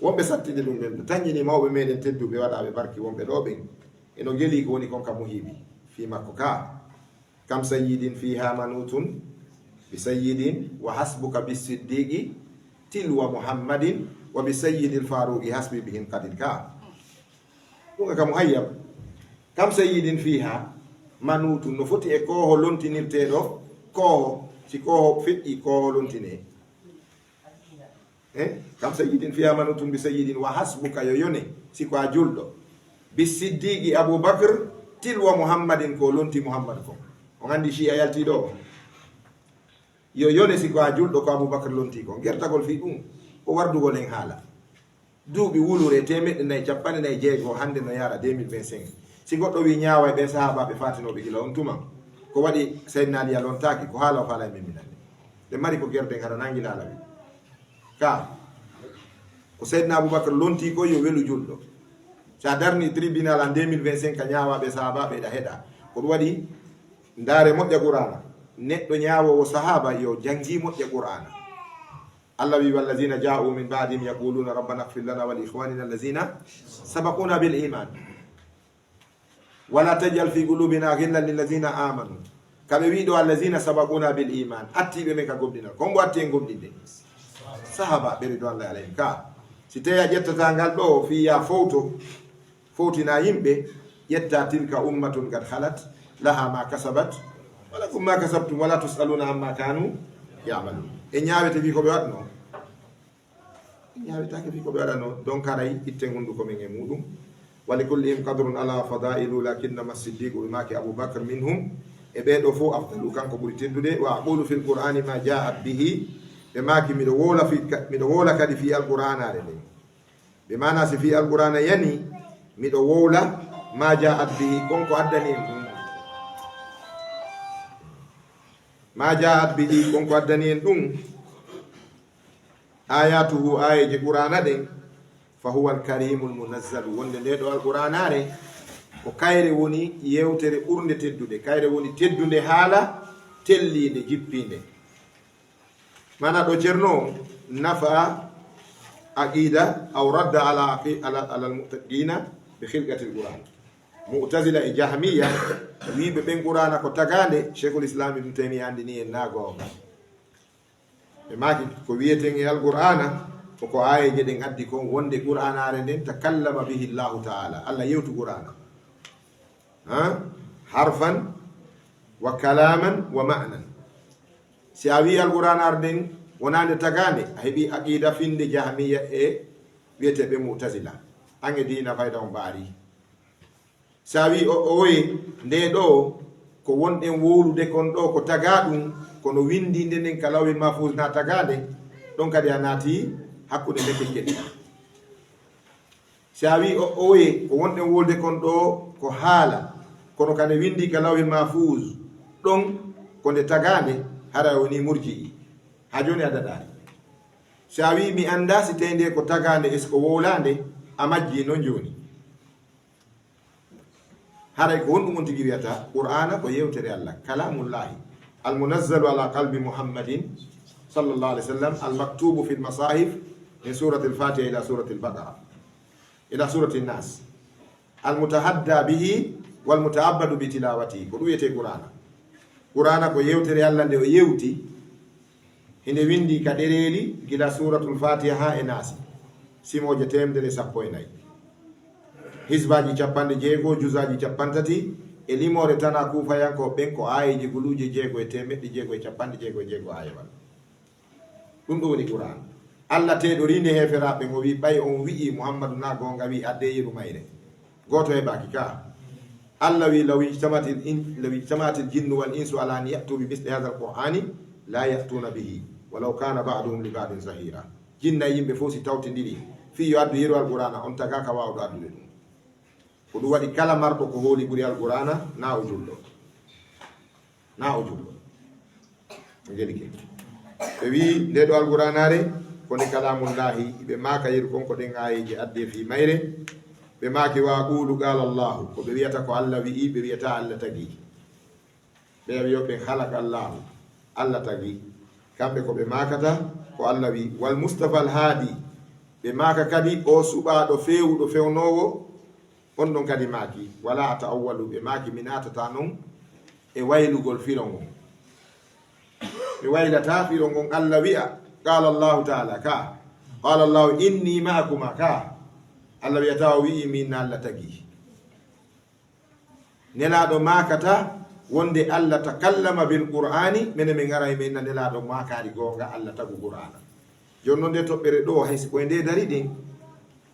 Wonɓe sattinde ɗum ɓen, tañini mawɓe meɗen tedduɓe waɗaaɓe barki wonɓe ɗoo ɓen, e no ngelii ko woni kon ka muhiɓi fii makko ka. Kam sayyidin fiha manutun bi sayyidin wa hasbuka bi siddiqi tilwa Muhammadin wa bi sayyidil faruqi hasbi bihim qadil ka. Ɗum ka Muhayyab. Kam sayyidin fiha manutun, no foti e kooho lontinirteeɗo kooho, si kooho feƴƴi kooho lontinee. Eh? Kam sayyidin fiha manutun bi sayyidin wa hasbuka, yo yone, si ko a julɗo. Bi siddiqi Abubakar tilwa Muhammadin, ko lonti Muhammad ko. On anndi Shi'a yaltii ɗoo? Yo yone si ko a julɗo ko Abubakar lonti ko. Gertagol fii ɗum ko wardugol en haala. Duuɓi wulure teemeɗɗe nayi capanɗe nayi jeego hannde no yaara deux mille vingt-cinq. Si goɗɗo wi'i ñaaway ɓen sahaabaaɓe faatinooɓe gila on tuma, ko waɗi Seydina Aliya lontaaki, ko haala o faala e men minande. Ɓe mari ko gerden hara nangi laalawi. Ka, ko Seydina Abubakar lonti ko yo welu julɗo. Sa darni tribunal en deux mille vingt-cinq ka ñaawaaɓe sahaabaaɓe ɗa heɗa. Ko ɗum waɗi ndaare moƴƴa Qur'aana. Neɗɗo ñaawoowo sahaaba yo jangi moƴƴa Qur'aana. Allah wi, "Wallazina ja'u min ba'dihim yaquluna rabbana ighfir lana wa li ikhwanina allazina sabaquna bil iman. Wala taj'al fi qulubina ghillan lil ladzina amanu." Ka ɓe wi'i ɗo, "Allazina sabaquna bil iman", attiiɓe men ka gomɗinal. Ko mbo atti en gomɗinde? Sahaba ɓe ridwanullahi alayhim. Ka, si tawi a ƴettata ngal ɗo, fii ya fowto, fowtina yimɓe, ƴetta, "Tilka ummatun qad khalat, laha ma kasabat, wa lakum ma kasabtum, wa la tus'aluna amma kanu ya'malun." E ñaawete fii ko ɓe waɗno? Ñaawetaake fii ko ɓe waɗano, donc haray itten hunnduko men e muuɗum. "Wa li kullihim qadrun ala fadailu, lakinnama siddiqu", ɓe maaki Abu Bakr minhum. E ɓee ɗoo fof afdalu, kanko ɓuri teddude. "Wa aqulu fil qur'ani ma ja'at bihi", ɓe maaki miɗo wowla fii, miɗo wowla kadi fii alqur'anaare nden. Ɓe maana si fii alqur'ana yani, miɗo wowla ma ja'at bihi, kon ko addani en ɗum. Ma ja'at bihi, kon ko addani en ɗum. Ayatuhu, aayeeje Qur'aana ɗen, fa huwa al-karimul munazzalu, wonde nde ɗo Alqur'aanaare ko kayre woni yewtere ɓurnde teddude, kayre woni teddunde haala telliinde, jippiinde. Maana ɗo Ceerno on nafa aqida, aw radda ala aqi-, ala, ala al-mu'taqidina bi khilqatil Qur'an. Mu'tazila e Jahmiya wiiɓe ɓen Qur'aana ko tagaande, Sheikhul Islam Ibn Taymiya anndini en na goonga. Ɓe maaki ko wiyeten e Alqur'aana, ko ko aayeeje ɗen addi kon, wonde Qur'aanaare nden takallama bihi Allahu ta'ala, Allah yewtu Qur'aana. Ha? Harfan wa kalaman wa ma'nan. Si a wi'i Alqur'aanaare nden wonaa nde tagaande, a heɓi aqida finde Jahmiya e wi'eteeɓe Mu'tazila. An e diina fayda on baari. Si a wi'i o, oye, nde ɗo ko wonɗen wowlude kon ɗo ko tagaa ɗum, kono winndinde nden ka Lawhil Mahfuuz na tagaande, ɗon kadi a naati hakkunde ndeke keɗɗa. Si a wi'i o, oye, ko wonɗen wowlude kon ɗo ko haala, kono kane winndi ka Lawhil Mahfuuz, ɗon ko nde tagaande, hara woni murji'i. Haa jooni a daɗaani. Si a wi'i mi anndaa si tawii nde ko tagaande, est-ce que wowlaande, a majjii non jooni. Haray ko honɗum on tigi wiyata? Qur'aana ko yewtere Allah, kalamullahi, al-munazzalu ala qalbi Muhammadin sallallahu alayhi wa sallam, al-maktubu fil masahif min suratil Fatiha ila suratil Baqara, ila suratin Nas, al-mutahadda bihi wal muta'abbadu bi tilawatihi. Ko ɗum wiyetee Qur'aana. Qur'aana ko yewtere Allah nde o yewti, hinde winndi ka ɗereeli gila Suuratul Faatiha haa e Naasi, simooje teemedere e sappo e nayi. Hisbaaji capanɗe jeego, juzaaji capantati, e limoore tana kuufayankooɓe ɓen ko aayeeje guluuje jeego e teemeɗɗe jeego e capanɗe jeego e jeego aayewal. Ɗum ɗo woni Qur'aan. Allah teeɗorii nde heeferaaɓe ɓen, o wi'i, ɓay on wi'ii Muhammadu na goonga, wi'i addee yeru mayre. Gooto heɓaaki ka. Allah wi'i, "Law ijtama'atil in-, law ijtama'atil jinnu wal insu ala an ya'tu bi misli hadhal Qur'ani la ya'tuna bihi, walaw kana ba'duhum li ba'din zahira." Jinna e yimɓe fof si tawtindiri fii yo addu yeru Alqur'aana, on tagaaka waawɗo addude ɗum. Ko ɗum waɗi kala marɗo ko hooli ɓuri Alqur'aana, na o julɗo. Na o julɗo. Ngelike. Ɓe wi'i, nde ɗo Alqur'aanaare, ko nde kalamullahi, ɓe maaka yeru kon ko ɗen aayeeje addee fii mayre. Ɓe maaki, "Wa aqulu qala Allahu", ko ɓe wi'ata ko Allah wi'i, ɓe wi'ata Allah tagi. Ɓe wi'o ɓe khalaqa Allahu, Allah tagi. Kamɓe ko ɓe maakata ko Allah wi'i. Wal Mustafa al Hadi, ɓe maaka kadi o suɓaaɗo feewuɗo fewnoowo, on ɗon kadi maaki, "Wala ata'awwalu", ɓe maaki, "Mi naatata non e waylugol firo ngon. Mi waylataa firo ngon Allah wi'a, qala Allahu ta'ala ka, qala Allahu inni ma'akuma ka." Allah wi'ataa o wi'i min, na Allah tagi. Nelaaɗo maakata wonde Allah takallama bil Qur'ani, menen min ngaray min na Nelaaɗo maakaari goonga Allah tagu Qur'aana. Jooni non nde toɓɓere ɗo, hay si koye nde dari ɗin,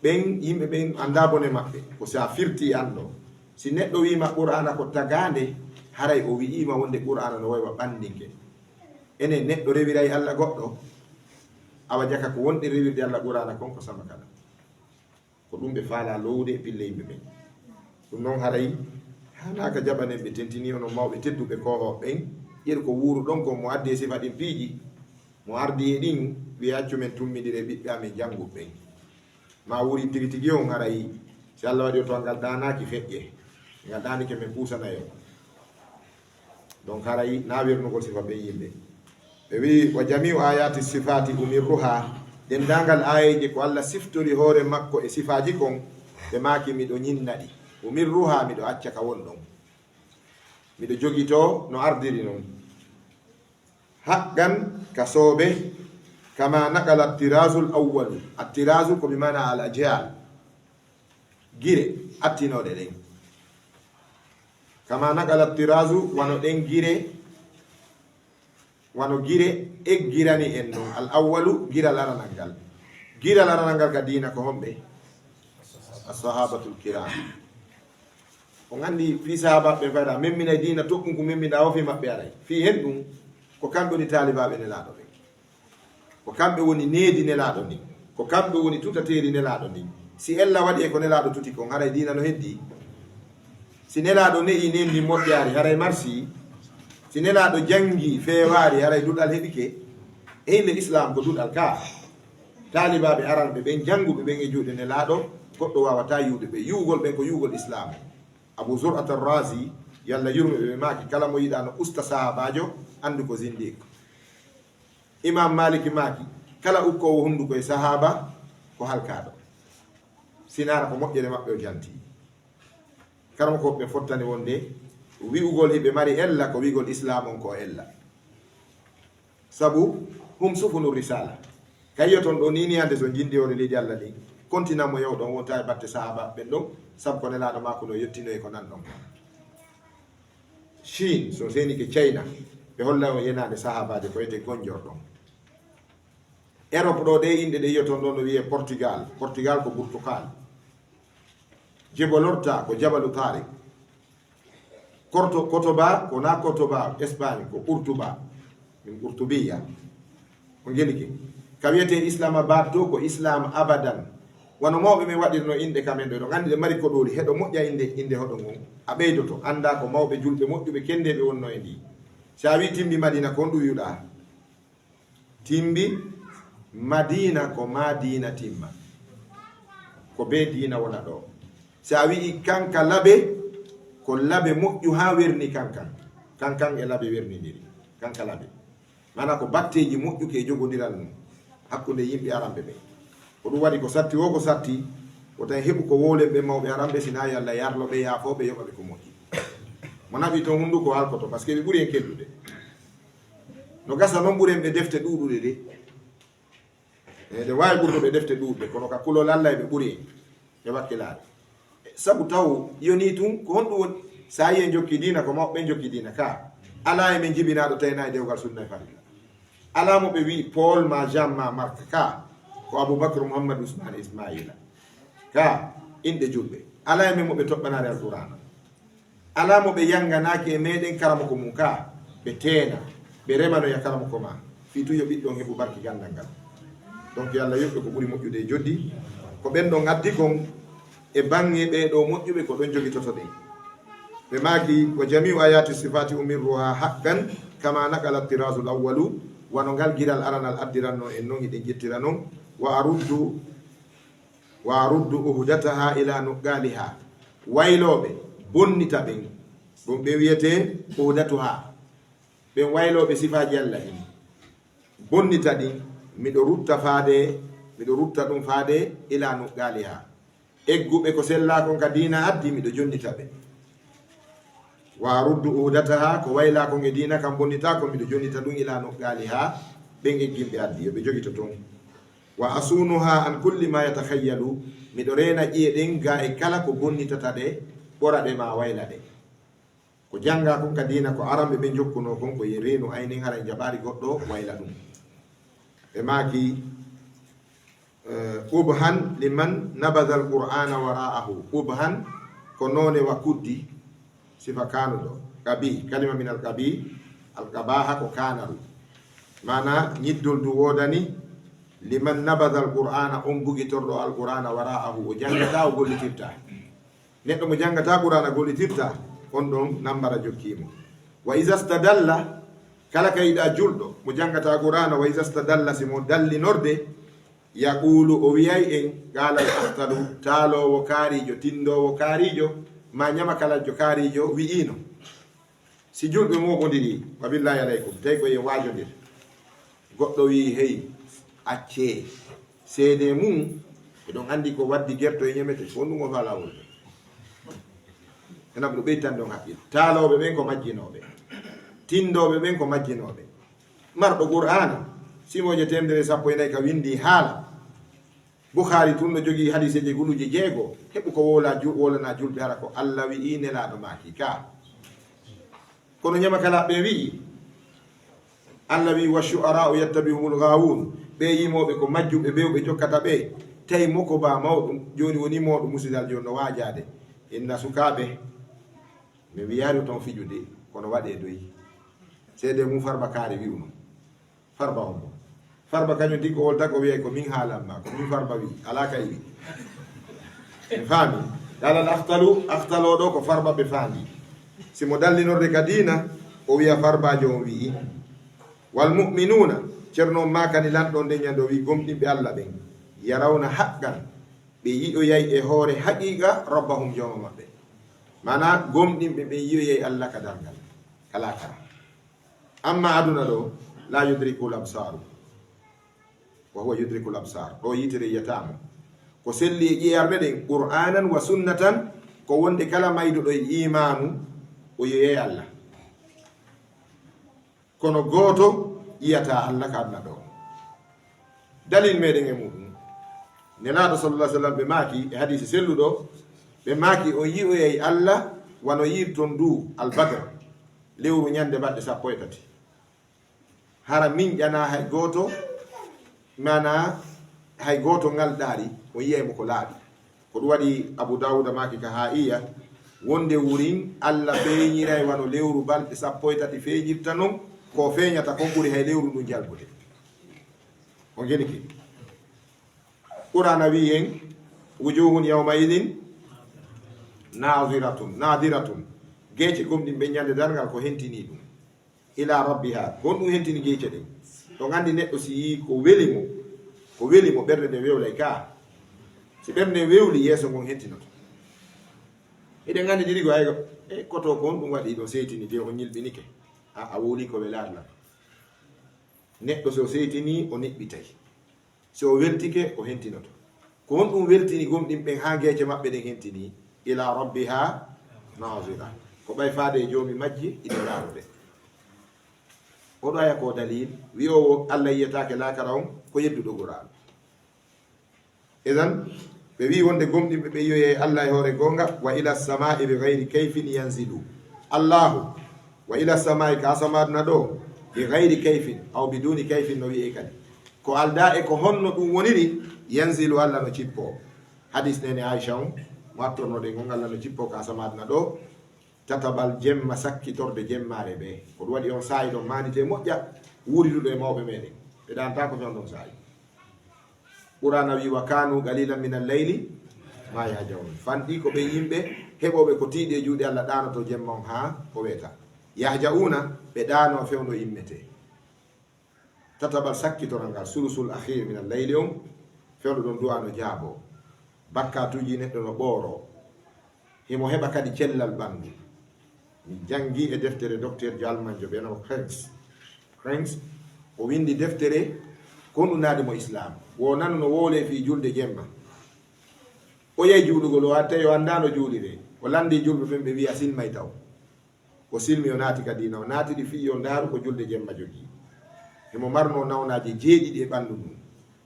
ɓen yimɓe ɓen anndaa bone maɓɓe, ko si a firti an ɗo. Si neɗɗo wi'ima Qur'aana ko tagaande, haray o wi'ima wonde Qur'aana no waywa ɓanndinke. Enen neɗɗo rewiray Allah goɗɗo, awa jaka ko wonɗen rewirde Allah Qur'aana kon ko sama kala. Ko ɗum ɓe faalaa lowude e pille yimɓe ɓen. Ɗum non haray haanaaka jaɓanen ɓe tentini onon mawɓe tedduɓe koohooɓe ɓen, ƴeru ko wuuruɗon kon, mo addi e sifa ɗin piiji, mo ardi e ɗin, wi'a accu men tummindire ɓiɓɓe amen jannguɓe ɓen. Ma wuuri tigi tigi on haray, si Allah waɗi o to ngal ɗaanaaki feƴƴe, ngal ɗaanike men puusanayo. Donc haray na wernugol sifa ɓen yimɓe. Ɓe wi'i, "Wa jami'u ayati sifati umirruha", denndaangal aayeeje ko Allah siftori hoore makko e sifaaji kon, ɓe maaki, "Miɗo ñinna ɗi." "Umirruha", miɗo acca ka won ɗon. Miɗo jogitoo no ardiri non. Haqqan ka soobe, kama naqala tirazu al awwalu. Attirazu ko bi maana al ajyal. Gire attinooɗe ɗen. Kama naqala tirazu, wano ɗen gire, wano gire eggirani en non. Al awwalu, giral aranal ngal. Giral aranal ngal ka diina ko homɓe? As-sahabatul kiram. On anndi fii sahaabaaɓe ɓen fayda, memminay diina toɓɓun kun memminɗaa o fii maɓɓe aray. Fii hen ɗun, ko kamɓe woni taalibaaɓe Nelaaɗo ɓen. Ko kamɓe woni needi Nelaaɗo ndin. Ko kamɓe woni tutateeri Nelaaɗo ndin. Si ella waɗi e ko Nelaaɗo tuti kon, haray diina no heddii? Si Nelaaɗo ne'i neendi moƴƴaari, haray marsii? Si Nelaaɗo janngii feewaari, haray duɗal heɓike? E hinde Islaam ko duɗal ka. Taalibaaɓe aranɓe ɓen, jannguɓe ɓen e juuɗe Nelaaɗo, goɗɗo waawataa yi'ude ɓe. Yi'ugol ɓen ko yi'ugol Islaam. Abu Zur'at ar-Razi, Yalla yurme ɓe, ɓe maaki, kala mo yiɗaa no usta sahaabaajo, anndu ko zindiq. Imaam Maaliki maaki, kala ukkoowo hunnduko e sahaaba, ko halkaaɗo. Sinaara ko moƴƴere maɓɓe o jantii. Karamokooɓe ɓen fottani wonde wi'ugol hiɓe mari ella ko wi'ugol Islaam on ko ella. Sabu, hum sufunu risala. Kayyo ton ɗo ni ni hande so jindi hoore leydi Allah ni. Kontinan mo yahuɗon wonta e batte sahaaba ɓen ɗon, sabu ko Nelaaɗo maaku no yettino e ko nan ɗon. Chine, so seni ke China, ɓe holla on yenaande sahaabaajo ko ete gonjorɗon. Europe ɗo ɗe inɗe ɗe yi'oton ɗo no wi'e Portugal. Portugal ko Portugal. Jebel Orta ko Jabalu Tariq. Korto, Kotoba, ko na Kotoba, Espagne, ko Urtuba, min Urtubiya. Ko ngelike. Ka wiyete Islamabad to, ko Islam abadan. Wano mawɓe men waɗirno inɗe ka men ɗo, ɗo nganndi ɗe mari ko ɗooli, heɗo moƴƴa innde, innde hoɗo ngon. A ɓeydoto, annda ko mawɓe julɓe moƴƴuɓe kendeeɓe wonno e ndi. Si a wi timbi Madina, ko honɗum wi'uɗaa? Timbi Madina ko ma diina timma. Ko be diina wona ɗo. Si a wi'i kanka labe, ko labe moƴƴu haa werni kankan. Kankan e labe wernindiri. Kanka labe. Maana ko batteeji moƴƴuki e jogondiral mum hakkunde yimɓe aranɓe ɓen. Ko ɗum waɗi ko satti woo ko satti, ko tawi heɓu ko wowlen ɓen mawɓe aranɓe, si na yo Allah yarlo ɓe, yaafoo ɓe, yoɓa ɓe ko moƴƴi. Mo naɓi ton hunnduko halkoto, parce que ɓe ɓuri en kellude. No gasa non ɓuren ɓe defte ɗuuɗuɗe de. E, ɗe waawi ɓurduɓe defte ɗuuɗuɗe, kono ka kulol Allah e ɓe ɓuri en. E wakkilaare. Sabu taw yoni tun, ko honɗum woni? Sa yi'e jokki diina, ko mawɓe jokki diina ka. Alaa e men jibinaaɗo tawna e dewgal sunna e farilla. Alaa mo ɓe wi'i Paul ma Jean ma Marc ka. Ko Abubakar Muhammad Usman Ismaila. Ka, inɗe julɓe. Alaa e men mo ɓe toɓɓanaare Alqur'aana. Alaa mo ɓe yanganaaki e meɗen karamoko mum ka, ɓe teena, ɓe remanoya karamoko ma, fii tun yo ɓiɗɗo on heɓu barki ganndal ngal. Donc, yo Allah yoɓ ɓe ko ɓuri moƴƴude e joddi. Ko ɓen ɗon addi kon e baŋŋe ɓee ɗoo moƴƴuɓe ko ɗon jogitoto ɗen. Ɓe maaki, "Wa jami'u ayati sifati umirruha haqqan kama naqala tirazul awwalu," wano ngal giral aranal addiranno en non, hiɗen ƴettira non. "Wa aruddu, wa aruddu uhdataha ila nuqqaliha." Waylooɓe, bonnita ɓen. Ɗum ɓe wiyetee uhdatuha. Ɓen waylooɓe sifaaji Allah en. Bonnita ɗin, miɗo rutta faade, miɗo rutta ɗum faade ila nuqqaliha. Egguɓe ko sellaa kon ka diina addi, miɗo jonnita ɓe. Wa aruddu uhdataha, ko waylaa kon e diina kan bonnita kon, miɗo jonnita ɗum ila nuqqaliha, ɓen eggimɓe addi, yo ɓe jogito ton. Wa asunuha an kulli ma yatakhayyalu, miɗo reena ƴi'e ɗen ga e kala ko bonnitata ɗe, ɓora ɗe ma wayla ɗe. Ko janngaa kon ka diina, ko aranɓe ɓe jokkunoo kon, ko ye reenu aynen, haray jaɓaari goɗɗo wayla ɗum. Ɓe maaki, eh, "Qubhan liman nabadha al-Qur'ana wara'ahu." Qubhan ko noone wa kuddi, sifa kaanuɗo. Qabi, kalima min al-qabi, al-qabaha ko kaanaru. Maana ñiddol du woodani, liman nabadha al-Qur'ana, on bugitorɗo al-Qur'ana wara'ahu, o janngataa, o gollitirtaa. Neɗɗo mo janngataa Qur'aana gollitirtaa, on ɗon nambara jokkii mo. Wa iza stadalla, kala ka yiɗaa julɗo mo janngataa Qur'aana, wa iza stadalla, si mo dallinorde, yaqulu, o wi'ay en, qala al-akhtalu, taaloowo kaariijo, tinndoowo kaariijo, maa ñamakalajjo kaariijo wi'iino. Si julɓe mooɓondiri, wa billahi alaykum, tawi ko e waajondir. Goɗɗo wi'i, "Hey, accee." Seede mum, eɗon anndi ko waddi gerto e ñamete, ko ɗum o faalaa wonde. Ena ɓe ɗo ɓeytande on haqqil. Taalooɓe ɓen ko majjinooɓe. Tinndooɓe ɓen ko majjinooɓe. Marɗo Qur'aana, simooje teemedere e sappo e nayi ka winndi haala. Bukhaari tun no jogii hadiiseeje guluuje jeego. Heɓu ko woola ju-, woolana julɓe hara ko Alla wi'i, Nelaaɗo maaki ka. Kono ñamakalaaɓe ɓen wi'i, Alla wi'i, "Wa shu'ara'u yattabi'uhumul ghaawuun." Ɓee yimooɓe ko majjuɓe, bewɓe jokkata ɓe. Tawi moko ba mawɗo, jooni woni mawɗo musidal jooni no waajaade. Inna sukaaɓe, mi wiyaari ton fijude, kono waɗee doy. Seedee mum Farba Kaari wi'uno. Farba hombo? Farba kañum tigi ko wolta ko wiyay ko min haalan ma, ko min Farba wi, alaa kay wi. En faami? Alal akhtalu, akhtaloo ɗo ko Farba ɓe faandi. Si mo dallinorde ka diina, o wiya Farbaajo on wi'i. Wal mu'minuuna, Ceerno on maakani lanɗo on nde ñande o wi'i gomɗinɓe Alla ɓen. Yarawna haqqan, ɓe yi'oyay e hoore haqiiqa rabbahum jooma maɓɓe. Maanaa gomɗinɓe ɓen yi'oyay Alla ka darngal, ka laakara. Amma aduna ɗo, laa yudrikul absaaru, wa huwa yudrikul absaar. Ɗo yitere yiyata mo. Ko selli e ƴeerɗe ɗen, Qur'aanan wa sunnatan, ko wonde kala mayduɗo e iimaanu, o yi'oyay Alla. Kono gooto yi'ataa Alla ka aduna ɗo. Dalil meɗen e muɗum. Nelaaɗo sallallahu alaihi wasallam ɓe maaki e hadiisi selluɗo, ɓe maaki on yi'oyay Alla wano yi'irton ndu albadr, lewru ñande baɗɗe sappo e tati. Hara min ƴana hay gooto, maanaa hay gooto ŋalɗaari, on yi'ay mo ko laaɓi. Ko ɗum waɗi Abu Daawuda maaki ka haa'iya, wonde wurin Alla feeñiray wano lewru balɗe sappo e tati feeñirta non, ko feeñata kon ɓuri hay lewru ndun jalbude. On ngenike. Qur'aana wi'i en, "Wujuhun yawma idin naadiratun, naadiratun." Geece gomɗinɓe ñande darngal ko hentinii ɗum. Ila rabbiha, ko honɗum hentini geece ɗen? On anndi neɗɗo si yi'i ko weli mo, ko weli mo, ɓernde nden wewlay ka. Si ɓernde nden wewli, yeeso ngon hentinoto. Hiɗen anndi ɗiɗi go aygo, e koto ko honɗum waɗi ɗo seytini de on ñilɓinike? A, a wowli ko welaari lan. Neɗɗo so seytini, o niɓɓitay. Si o weltike, o hentinoto. Ko honɗum weltini gomɗinɓe ɓen haa geece maɓɓe ɗen hentini? Ila rabbiha naazira. Ko ɓay faade e joomi majji, iɗi ndaarude. Oɗo aya ko dalil, wi'oowo Alla yi'ataake laakara on, ko yedduɗo Qur'aana. Idan, ɓe wi'i wonde gomɗinɓe ɓe yi'oyay Alla e hoore goonga, wa ila samaa'i bi ghayri kayfin yanzilu. Allahu, wa ila samaa'i ka asamaaduna ɗo, bi ghayri kayfin, aw biduni kayfin no wi'e kadi. Ko aldaa e ko honno ɗum woniri, yanzilu Alla no cippoo. Hadis nene Aisha on, mo attornoɗen on Alla no cippoo ka asamaaduna ɗo, tataɓal jemma sakkitorde jemmaare ɓe. Ko ɗum waɗi on saa'i ɗon maandite moƴƴa, wuuriduɗo e mawɓe meɗen. Ɓe ɗaantaa ko fewndo on saa'i. Qur'aana wi'i, "Wa kaanu qalilan minal layli ma yahja'un." Fanɗi ko ɓe yimɓe heɓooɓe ko tiiɗi e juuɗe Alla ɗaanoto jemma on haa o weeta. Yahja'una, ɓe ɗaano fewndo immetee. Tataɓal sakkitoral ngal, sulusul akhir minal layli on, fewndo ɗon du'a no jaaboo. Bakkaatuuji neɗɗo no ɓooroo. Himo heɓa kadi cellal ɓanndu. Mi janngi e deftere dokteerjo almanjo ɓe no Cranks. Cranks, o winndi deftere ko honɗum naadi mo Islaam. Wo nanu no wowlee fii julde jemma. O yahi juulugol, o tawi o anndaa no juuliree. O lanndii julɓe ɓen, ɓe wi'i a silmay taw. O silmi, o naati ka diina, o naatiri fii yo ndaaru ko julde jemma jogii. Himo marnoo nawnaaje jeeɗiɗi e ɓanndu ndun.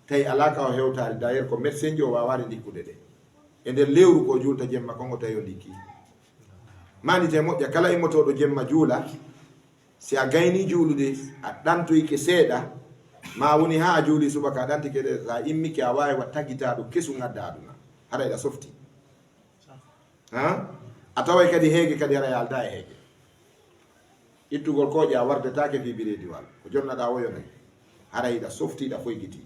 Tawi alaa ka o hewtaali, d'ailleurs ko médecin jo o waawaali ndikkude ɗe. E nder lewru ko o juulta jemma kon, o tawi o ndikkii. Maandite moƴƴa, kala immotooɗo jemma juula, si a gaynii juulude, a ɗantoyike seeɗa, maa woni haa a juulii subaka, a ɗantike ɗe, a immike, a waawi wa tagitaaɗo kesu ngadda aduna. Haray ɗa softi. Ha? A taway kadi heege kadi haray a aldaa e heege. Ittugol kooƴe a wardetaake fii bireediwal. Ko jonnaɗaa woyo nay. Haray ɗa softi, ɗa foygitii.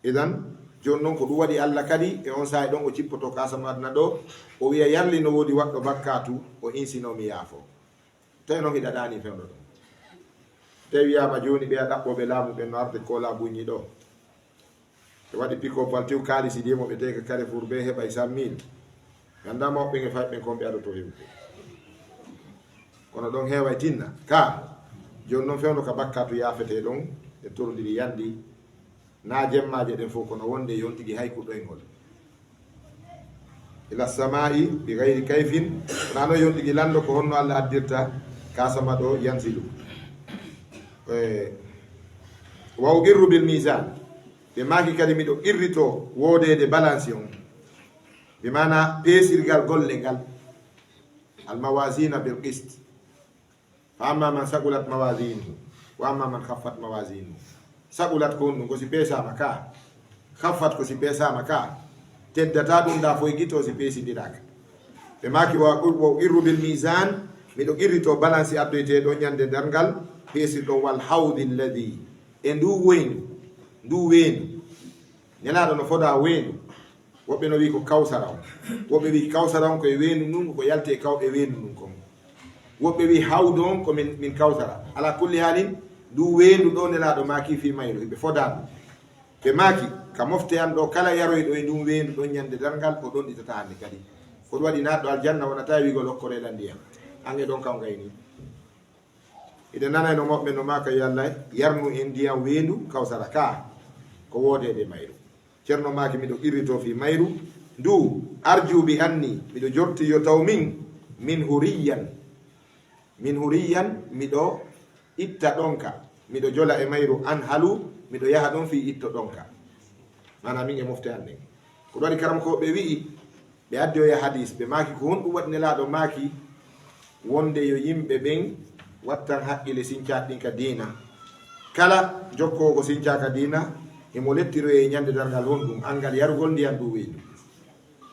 Idan, jooni non ko ɗum waɗi Alla kadi, e on saa'i ɗon o cippoto ka asama aduna ɗo, o wi'a, "Yarli no woodi waɗɗo bakkaatu, o insinoo mi yaafo." Tawi non hiɗa ɗaanii fewndo ɗon. Tawi wi'aama jooni ɓeya ɗaɓɓooɓe laamu ɓen no arde koola buññi ɗo. Ɓe waɗi pickup wal tew kaalisi de mo ɓe teeka Carrefour ɓe heɓay cent mille. Mi anndaa mawɓe ɓen e fayɓe ɓen kon ɓe adotoo heɓude. Kono ɗon heeway tinna. Ka, jooni non fewndo ka bakkaatu yaafetee ɗon, e torondiri yandi. Naa jemmaaje ɗen fof kono wonde yon tigi hay kuɗoyngol. ila samai bi gayri kayfin. Wonano yondigi lanndo ko honno Allah addirta ka sama ɗo yanzilu. Eh, wa uqirru bil misan. Ɓe maaki kadi miɗo qirrito woodeede balansi on. Bi maana peesirgal golle ngal. Al mawazina bil qist. Fa amma man saqulat mawazinuhu wa amma man khaffat mawazinuhu. Saqulat ko honɗum? Ko si peesaama ka. Khaffat ko si peesaama ka. Teddata ɗum da foy gito si peesidiraaka. Ɓe maaki wa, wa uqirru bil misan, miɗo qirrito balansi addoyteeɗo ñande darngal, peesirɗo wal hawdi alladhi, e ndu weendu, ndu weendu. Nelaaɗo no foda weendu. Woɓɓe no wi'i ko kawsara on. Woɓɓe wi'i kawsara on ko e weendu ndun, ko yalti e kaw e weendu ndun kon. Woɓɓe wi'i hawdu on ko min, min kawsara. Ala kulli halin, ndu weendu ɗo Nelaaɗo maaki fii mayru, hiɓe foda ndu. Ɓe maaki, ka mofte an ɗo, kala yaroyɗo e ndun weendu ɗon ñande darngal, o ɗon ɗitata hande kadi. Ko ɗum waɗi naatɗo aljanna wonata e wi'ugol okkore lan ndiyam. An e ɗon kaw ngayni. Iɗen nanay no mawɓe no maaka, yo Allah yarnu en ndiyam weendu kawsara ka, ko woodeede mayru. Ceerno maaki, miɗo qirrito fii mayru ndu, arju bi anni, miɗo jorti yo taw min, min huriyan. Min huriyan, miɗo itta ɗonka, miɗo jola e mayru, an halu, miɗo yaha ɗon fii itto ɗonka. Maana min e mofte an ɗen. Ko ɗum waɗi karamokooɓe wi'i, ɓe addi oya hadis, ɓe maaki, ko honɗum waɗi Nelaaɗo maaki wonde yo yimɓe ɓen wattan haqqille sincaaɗi ɗin ka diina? Kala jokkoowo ko sincaa ka diina, himo lettiroyee ñande darngal honɗum? Anngal yarugol ndiyan ɗum weendu.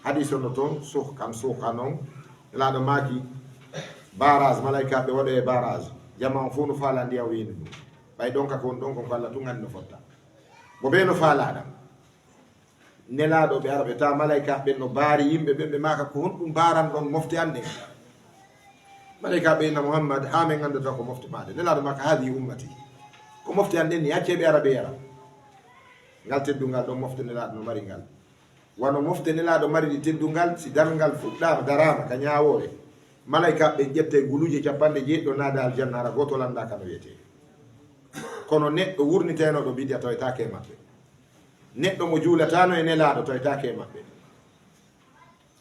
Hadis on no toon, suhqan, suhqan on. Nelaaɗo maaki, barrage, malaykaaɓe waɗoyee barrage. Jama on fow no faalaa ndiyan weendu ndun. Ɓay ɗonka ko woni ɗon kon ko Allah tun anndi no fotta. Mo bee no faalaa ɗan. Nelaaɗo ɓe ara ɓe tawa malaykaaɓe ɓen no baari yimɓe ɓen, ɓe maaka, ko honɗum baaranɗon mofte an ɗen? Malaykaaɓe inna Muhammad, haa men anndata ko mofte maa ɗen. Nelaaɗo maaka, haadihi ummati. Ko mofte an ɗen ni, accee ɓe ara ɓe yara. Ngal teddungal ɗon mofte Nelaaɗo no mari ngal. Wano mofte Nelaaɗo mariri teddungal, si darngal fuɗɗaama, daraama ka ñaawoore, malaykaaɓe ɓen ƴettay guluuje capanɗe jeeɗiɗo naada aljanna, hara gooto lanndaaka no wiyetee. Kono neɗɗo wurnitaynooɗo bidiya tawetaake e maɓɓe. Neɗɗo mo juulataano e Nelaaɗo tawetaake e maɓɓe.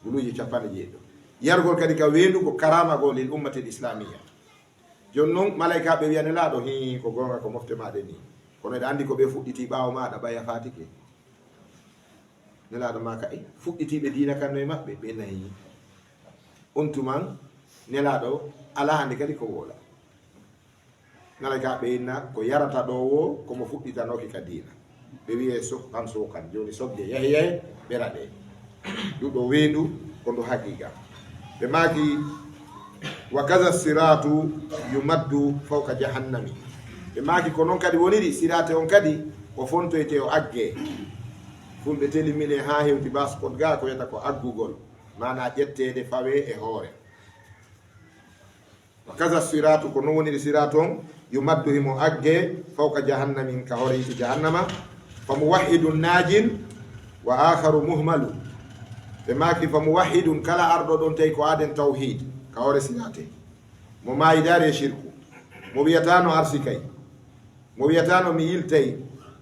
Guluuje capanɗe jeeɗiɗo. Yarugol kadi ka weendu ko karaama goo lil ummatil islamiyya. Jooni non, malaykaaɓe wi'a Nelaaɗo, hii, ko goonga ko mofte maa ɗen ni. Kono eɗa anndi ko ɓe fuɗɗiti ɓaawo maaɗa, ɓay a faatike. Nelaaɗo maaka, e fuɗɗitiiɓe diina kan no e maɓɓe, ɓe nayi. On tuman, Nelaaɗo alaa hannde kadi ko woola. Malaykaaɓe inna, ko yarata ɗo woo, ko mo fuɗɗitanooki ka diina. Ɓe wi'ee suhqan suhqan. Jooni sogge, yahe yahe, ɓe raɗee. Ɗuɗo weendu, ko ndu haqiiqa. Ɓe maaki, wa kaza siratu yumaddu fawqa jahannami. Ɓe maaki, ko non kadi woniri, siraate on kadi, o fontoyte, o agge. Fulɓe telimine haa hewti baskot ga, ko wiyata ko aggugol. Maanaa ƴetteede fawee e hoore. Wa kaza siratu, ko non woniri siratu on, yumaddu, himo agge, fawqa jahannamin, ka hoore yiite jahannama. Fa muwahhidun najin, wa akharu muhmalu. Ɓe maaki, fa muwahhidun, kala arɗo ɗon tawi ko aaden tawhid, ka hoore sirate. Mo maayidaari e shirku. Mo wiyataano arsikay. Mo wiyataano mi yiltay.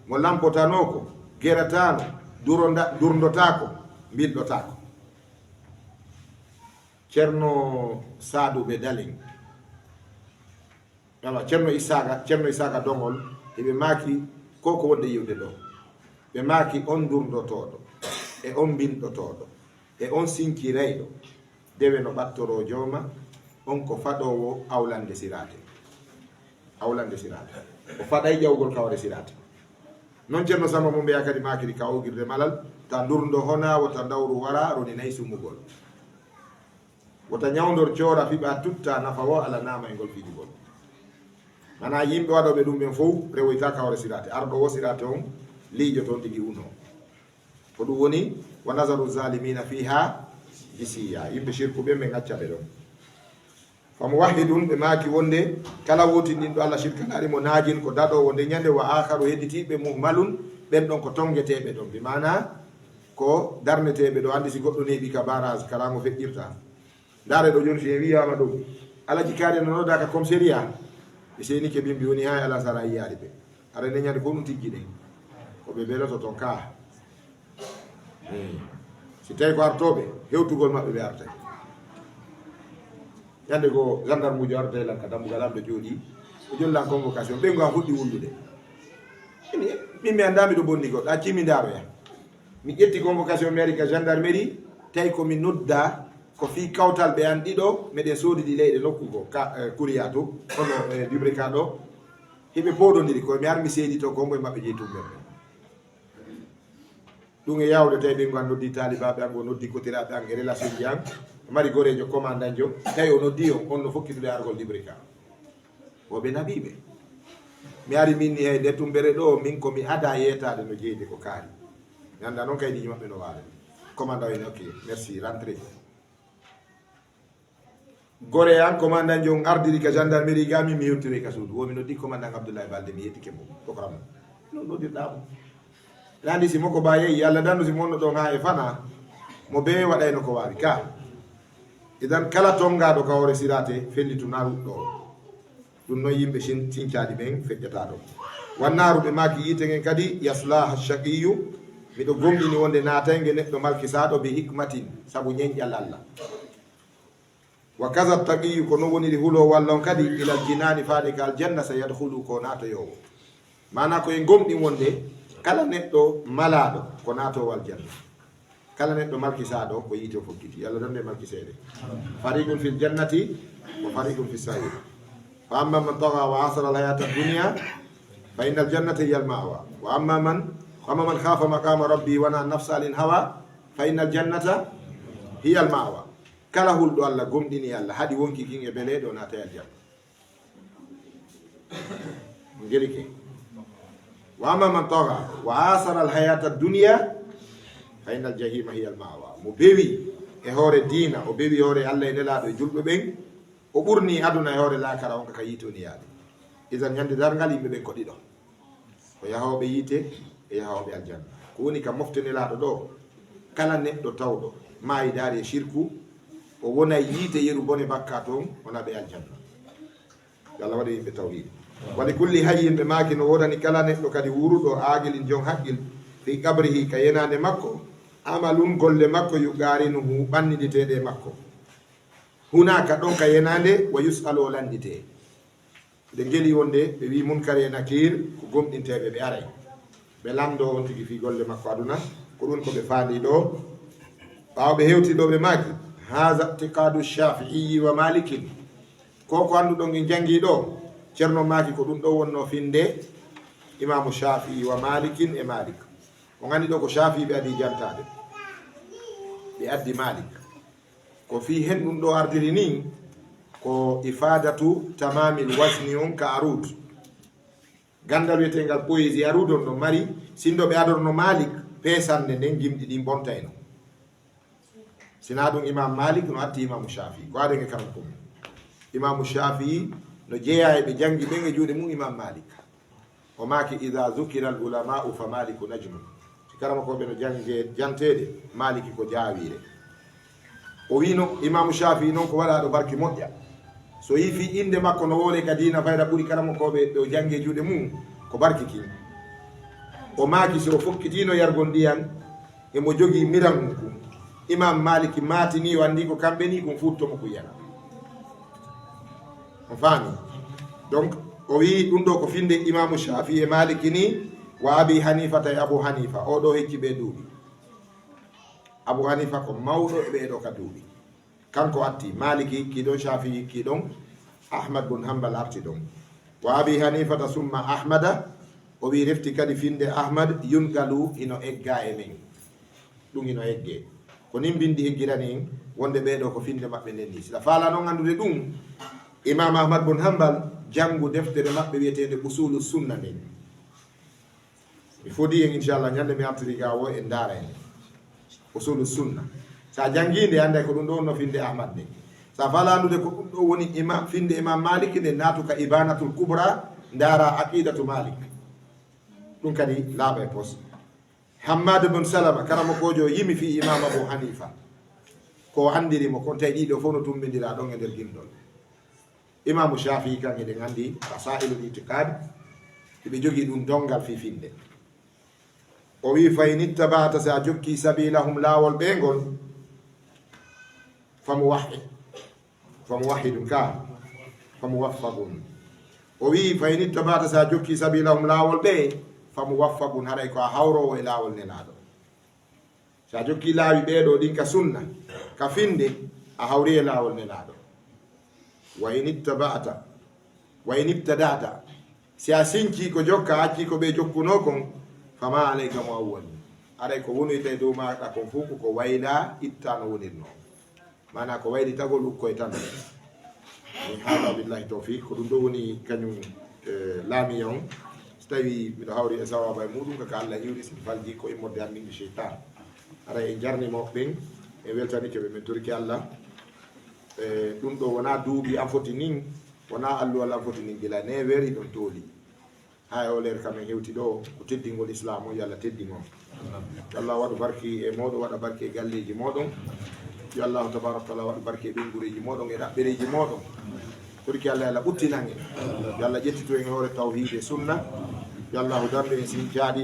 Mo lampotaano ko, gerataano, duronda-, durndotaako, mbilɗotaako. Ceerno Saaduɓe Dalen. Awa, Ceerno Isaaga, Ceerno Isaaga Doŋol, eɓe maaki ko ko wonde yiwde ɗo. Ɓe maaki on durndotoɗo, e on mbinɗotoɗo, e on sincirayɗo, dewe no ɓattoro jooma, on ko faɗoowo awlande siraate. Awlande siraate. O faɗay ƴawgol kawre siraate. Non Ceerno Samba mo mbeya kadi maakiri ka ogirde malal, ta ndurndo hona, wota ndawru wara, roni nay sumugol. Wota ñawndor coora fiɓa tutta nafa wo ala naama e ngol fijugol. Mana yimɓe waɗooɓe ɗum ɓen fow rewoyta kawre siraate. Arɗo wo siraate on liijo toon tigi uno. Ko ɗum woni, wa nazaru zalimina fiha jisiya. Yimɓe shirku ɓen, ɓe ngacca ɓe ɗon. Fa muwahhidun, ɓe maaki wonde kala wootinɗinɗo Allah shirkanaari mo naajin ko daɗoowo nde ñande, wa akharu, hedditiiɓe muhmalun, ɓen ɗon ko tongeteeɓe ɗon. Bi maana ko darneteeɓe ɗo, anndi si goɗɗo neeɓi ka barrage, kala mo feƴƴirta. Ndaare ɗo jooni, si en wiyaama ɗum, Alaji Kaari no nodda ka commissariat, ɓe seenike bimbi woni haa e alasara yiyaade ɓe. Ara ne ñande ko ɗum tijji ɗen. Ko ɓe beloto ton kaa. Eh. Si tawi ko artooɓe, hewtugol maɓɓe ɓe artay. Ñande goo, gendarmuujo artay lan ka dambugal am, ɓe jooɗii, o jollan convocation, ɓeyngu am fuɗɗi wullude. Ini, min mi anndaa miɗo bonni goɗɗo, accii mi ndaaroya. Mi ƴetti convocation, mi ari ka gendarmerie, tawi ko mi noddaa, ko fii kawtal ɓe an ɗiɗo, meɗen soodidi leyɗe nokku goo, ka, eh, Kuriya to, hono, eh, Dubrika ɗo. Hiɓe pooɗondiri, ko mi ar mi seedi to, ko hombo e maɓɓe jeyi tumbere. Ɗum e yaawde, tawi ɓeyngu an noddii taalibaaɓe an, o noddii kotiraaɓe an e relation ji an, mari goreejo commandantjo, tawi o noddii on, on no fokkitude argol Dubrika. Wo ɓe naɓiiɓe. Mi ari min ni, hey, nde tumbere ɗo, min ko mi adaa yeetaade no jeyde ko kaari. Mi anndaa noon kaydiiji maɓɓe no waali. Commandant o ene, ok, merci, rentrez. Gore an, commandantjo on ardiri ka gendarmerie ga, min mi yewtiri ka suudu. Wo mi noddi commandant Abdoulaye Balde, mi yettike mo. Ko ko rammo. No noddirɗaa mo. Nandi si mo ko ba yehi, Yalla dandu si mo wonno ɗon haa e fana, mo bee waɗayno ko waawi ka. Idan kala tongaaɗo ka hoore siraate, fellitu na ruɗɗo. Ɗum noon yimɓe sin-, sincaali ɓen feƴƴataa ɗon. Wannaaru ɓe maaki yiite ngen kadi, yaslaaha shaqiyyu, miɗo gomɗini wonde naatay nge neɗɗo malkisaaɗo bi hikmatin, sabu ñenƴal Alla. Wa kaza taqiyyu, ko non woniri huloowo Alla on kadi, ilal jinaani, faade ka aljanna, sa yadkhulu, ko naatoyoowo. Maanaa ko en gomɗin wonde kala neɗɗo malaaɗo ko naatoowo aljanna. Kala neɗɗo malkisaaɗo ko yiite o fokkiti. Yalla dande malkiseede. Fariqun fil jannati wa fariqun fis sa'ir. Fa amma man tagha wa athara al hayata dunya fa innal jannata hiya al ma'wa. Wa amma man, wa amma man khafa maqama rabbi wa naha nafsa anil hawa fa innal jannata hiya al ma'wa. Kala hulɗo Alla, gomɗini Alla, haɗi wonki kin e beleeɗe, o naatay aljanna. Ngelike. Wa amma man tagha wa athara al hayata dunya fa innal jahima hiya al ma'wa. Mo bewi e hoore diina, o bewi hoore Alla e Nelaaɗo e julɓe ɓen, o ɓurni aduna e hoore laakara, on ka ka yiite woni yaade. Idan ñande darngal yimɓe ɓen ko ɗiɗo. Ko yahooɓe yiite e yahooɓe aljanna. Ko woni ka mofte Nelaaɗo ɗo, kala neɗɗo tawɗo maayi daari e shirku, o wonay yiite yeru bone bakkaatu on, o naɓe aljanna. Yo Allah waɗe yimɓe tawhiid. Wa li kulli hayyin, ɓe maaki, no woodani kala neɗɗo kadi wuuruɗo, aaqilin, jon haqqil, fi qabrihi, ka yenaande makko, amalun, golle makko, yuqarinuhu, ɓanniditeeɗe e makko. Hunaaka, ɗon ka yenaande, wa yus'alu, o lannditee. Ɓe ngeli wonde, ɓe wi'i Munkar e Nakiir ko gomɗinteeɓe, ɓe aray. Ɓe lanndoo on tigi fii golle makko aduna, ko ɗun ko ɓe faandii ɗoo. Ɓaawo ɓe hewtii ɗoo, ɓe maaki, haaza i'tiqaadu Shaafi'iyyi wa Maalikin. Ko ko annduɗon en janngii ɗoo, Cerno maaki ko ɗun ɗoo wonnoo finnde Imaamu Shaafi'i wa Maalikin e Maalik. On anndi ɗoo ko Shaafi'i ɓe adii jantaade. Ɓe addi Maalik. Ko fii hen ɗun ɗoo ardiri nii, ko ifaadatu tamaamil wazni on ka aruud. Ganndal wi'eteengal poésie aruud on no mari, sinno ɓe adorno Maalik, peesannde nden gimɗi ɗin ɓontayno. Si naa ɗun Imaam Maalik no atti Imaamu Shaafi'i, ko aaden e karamoko mun. Imaamu Shaafi'i no jeyaa e ɓe janngi ɓen e juuɗe mun Imaam Maalik. O maaki, "Idha dhukira al-ulama'u fa Maliku najmun." Si karamokooɓe no jannge-, janteede, Maaliki ko jaawiire. O wi'ino, Imaamu Shaafi'i non ko waɗaaɗo barki moƴƴa. So yi'i fii innde makko no woolee ka diina fayda ɓuri karamokooɓe ɓe o janngi e juuɗe mun, ko barki kin. O maaki, si o fokkitiino yargol ndiyan, himo jogii miran kun. Imaam Maaliki maatinii, o anndii ko kamɓe nii kun fuutto mo kun yana. On faami? Donc, o wi'i ɗun ɗoo ko finnde Imaamu Shaafi'i e Maaliki nii, wa Abi Haniifata e Abu Haniifa. Oo ɗoo hecci ɓee duuɓi. Abu Haniifa ko mawɗo e ɓee ɗoo ka duuɓi. Kanko atti, Maaliki hikkii ɗon, Shaafi'i hikkii ɗon, Ahmad bun Hanbal arti ɗon. Wa Abi Haniifata summa Ahmada, o wi'i refti kadi finnde Ahmad, yunqalu, hino eggaa e men. Ɗun hino eggee. Ko nin binndi eggirani en wonde ɓee ɗoo ko finnde maɓɓe nden nii. Si ɗa faalaa non anndude ɗun, Imaam Ahmad bun Hanbal, janngu deftere maɓɓe wi'eteende Usuulu Sunna nden. Mi fodii en, inchallah, ñande mi artiri ga woo en ndaara en. Usuulu Sunna. Sa janngii nde, annday ko ɗun ɗoo wonnoo finnde Ahmad nden. Sa faalaa anndude ko ɗun ɗoo woni ima-, finnde Imaam Maaliki nden, naatu ka Ibaanatul Kubra, ndaara Aqiidatu Maalik. Ɗun kadi laaɓay pos. Hammaad bun Salama, karamokoojo yimi fii Imaam Abu Haniifa. Ko anndiri mo kon, tawi ɗii ɗoo fow no tummbindiraa ɗon e nder gimɗol. Imaamu Shaafi'i kan, hiɗen anndi Rasaa'ilul I'tiqaad, hiɓe jogii ɗun donngal fii finnde. O wi, "Fa in ittaba'ta, si a jokki sabilahum, laawol ɓe ngol, fa muwahhid, fa muwahhidun ka, fa muwaffaqun." O wi, "Fa in ittaba'ta, si a jokki sabilahum, laawol ɓe, fa muwaffaqun, haray ko a hawroowo e laawol Nelaaɗo." Si a jokki laawi ɓee ɗoo ɗin ka sunna, ka finde, a hawri e laawol Nelaaɗo. "Wa in ittaba'ta, wa in ibtada'ta." Si a sincii ko jokka, accii ko ɓe jokkunoo kon, "fa ma alayka mu awwal." Aray ko wonoyta e dow maaɗa kon fof ko ko waylaa, ittaa no wonirnoo. Maanaa ko waylitagol ukkoye tan. Min haaɗa, billahi tawfiq, ko ɗum ɗo woni kañum, eh, laamiya on. So tawi miɗo hawri e sawaaba e muɗum, kaka Allah iwri, si mi falji ko immorde an min e seytaan. Aray en jarnii mawɓe ɓen, en weltanike ɓe, min torike Allah. Eh, ɗum ɗo wonaa duuɓi an foti nin, wonaa alluwal an foti nin, gila neeweer hiɗon tooli. Haa e oo leer kam en hewti ɗo, ko teddingol Islaam on, yo Allah teddin on. Yo Allah waɗu barki e mooɗon, waɗa barki e galleeji mooɗon. Yo Allahu tabaaraka wa taala waɗu barki e ɓeynguureeji mooɗon e ɗaɓɓereeji mooɗon. Torike Allah, yo Allah ɓuttinan en. Yo Allah ƴettitu en e hoore tawhiid e sunna. Yo Allahu darnu en sincaaɗi e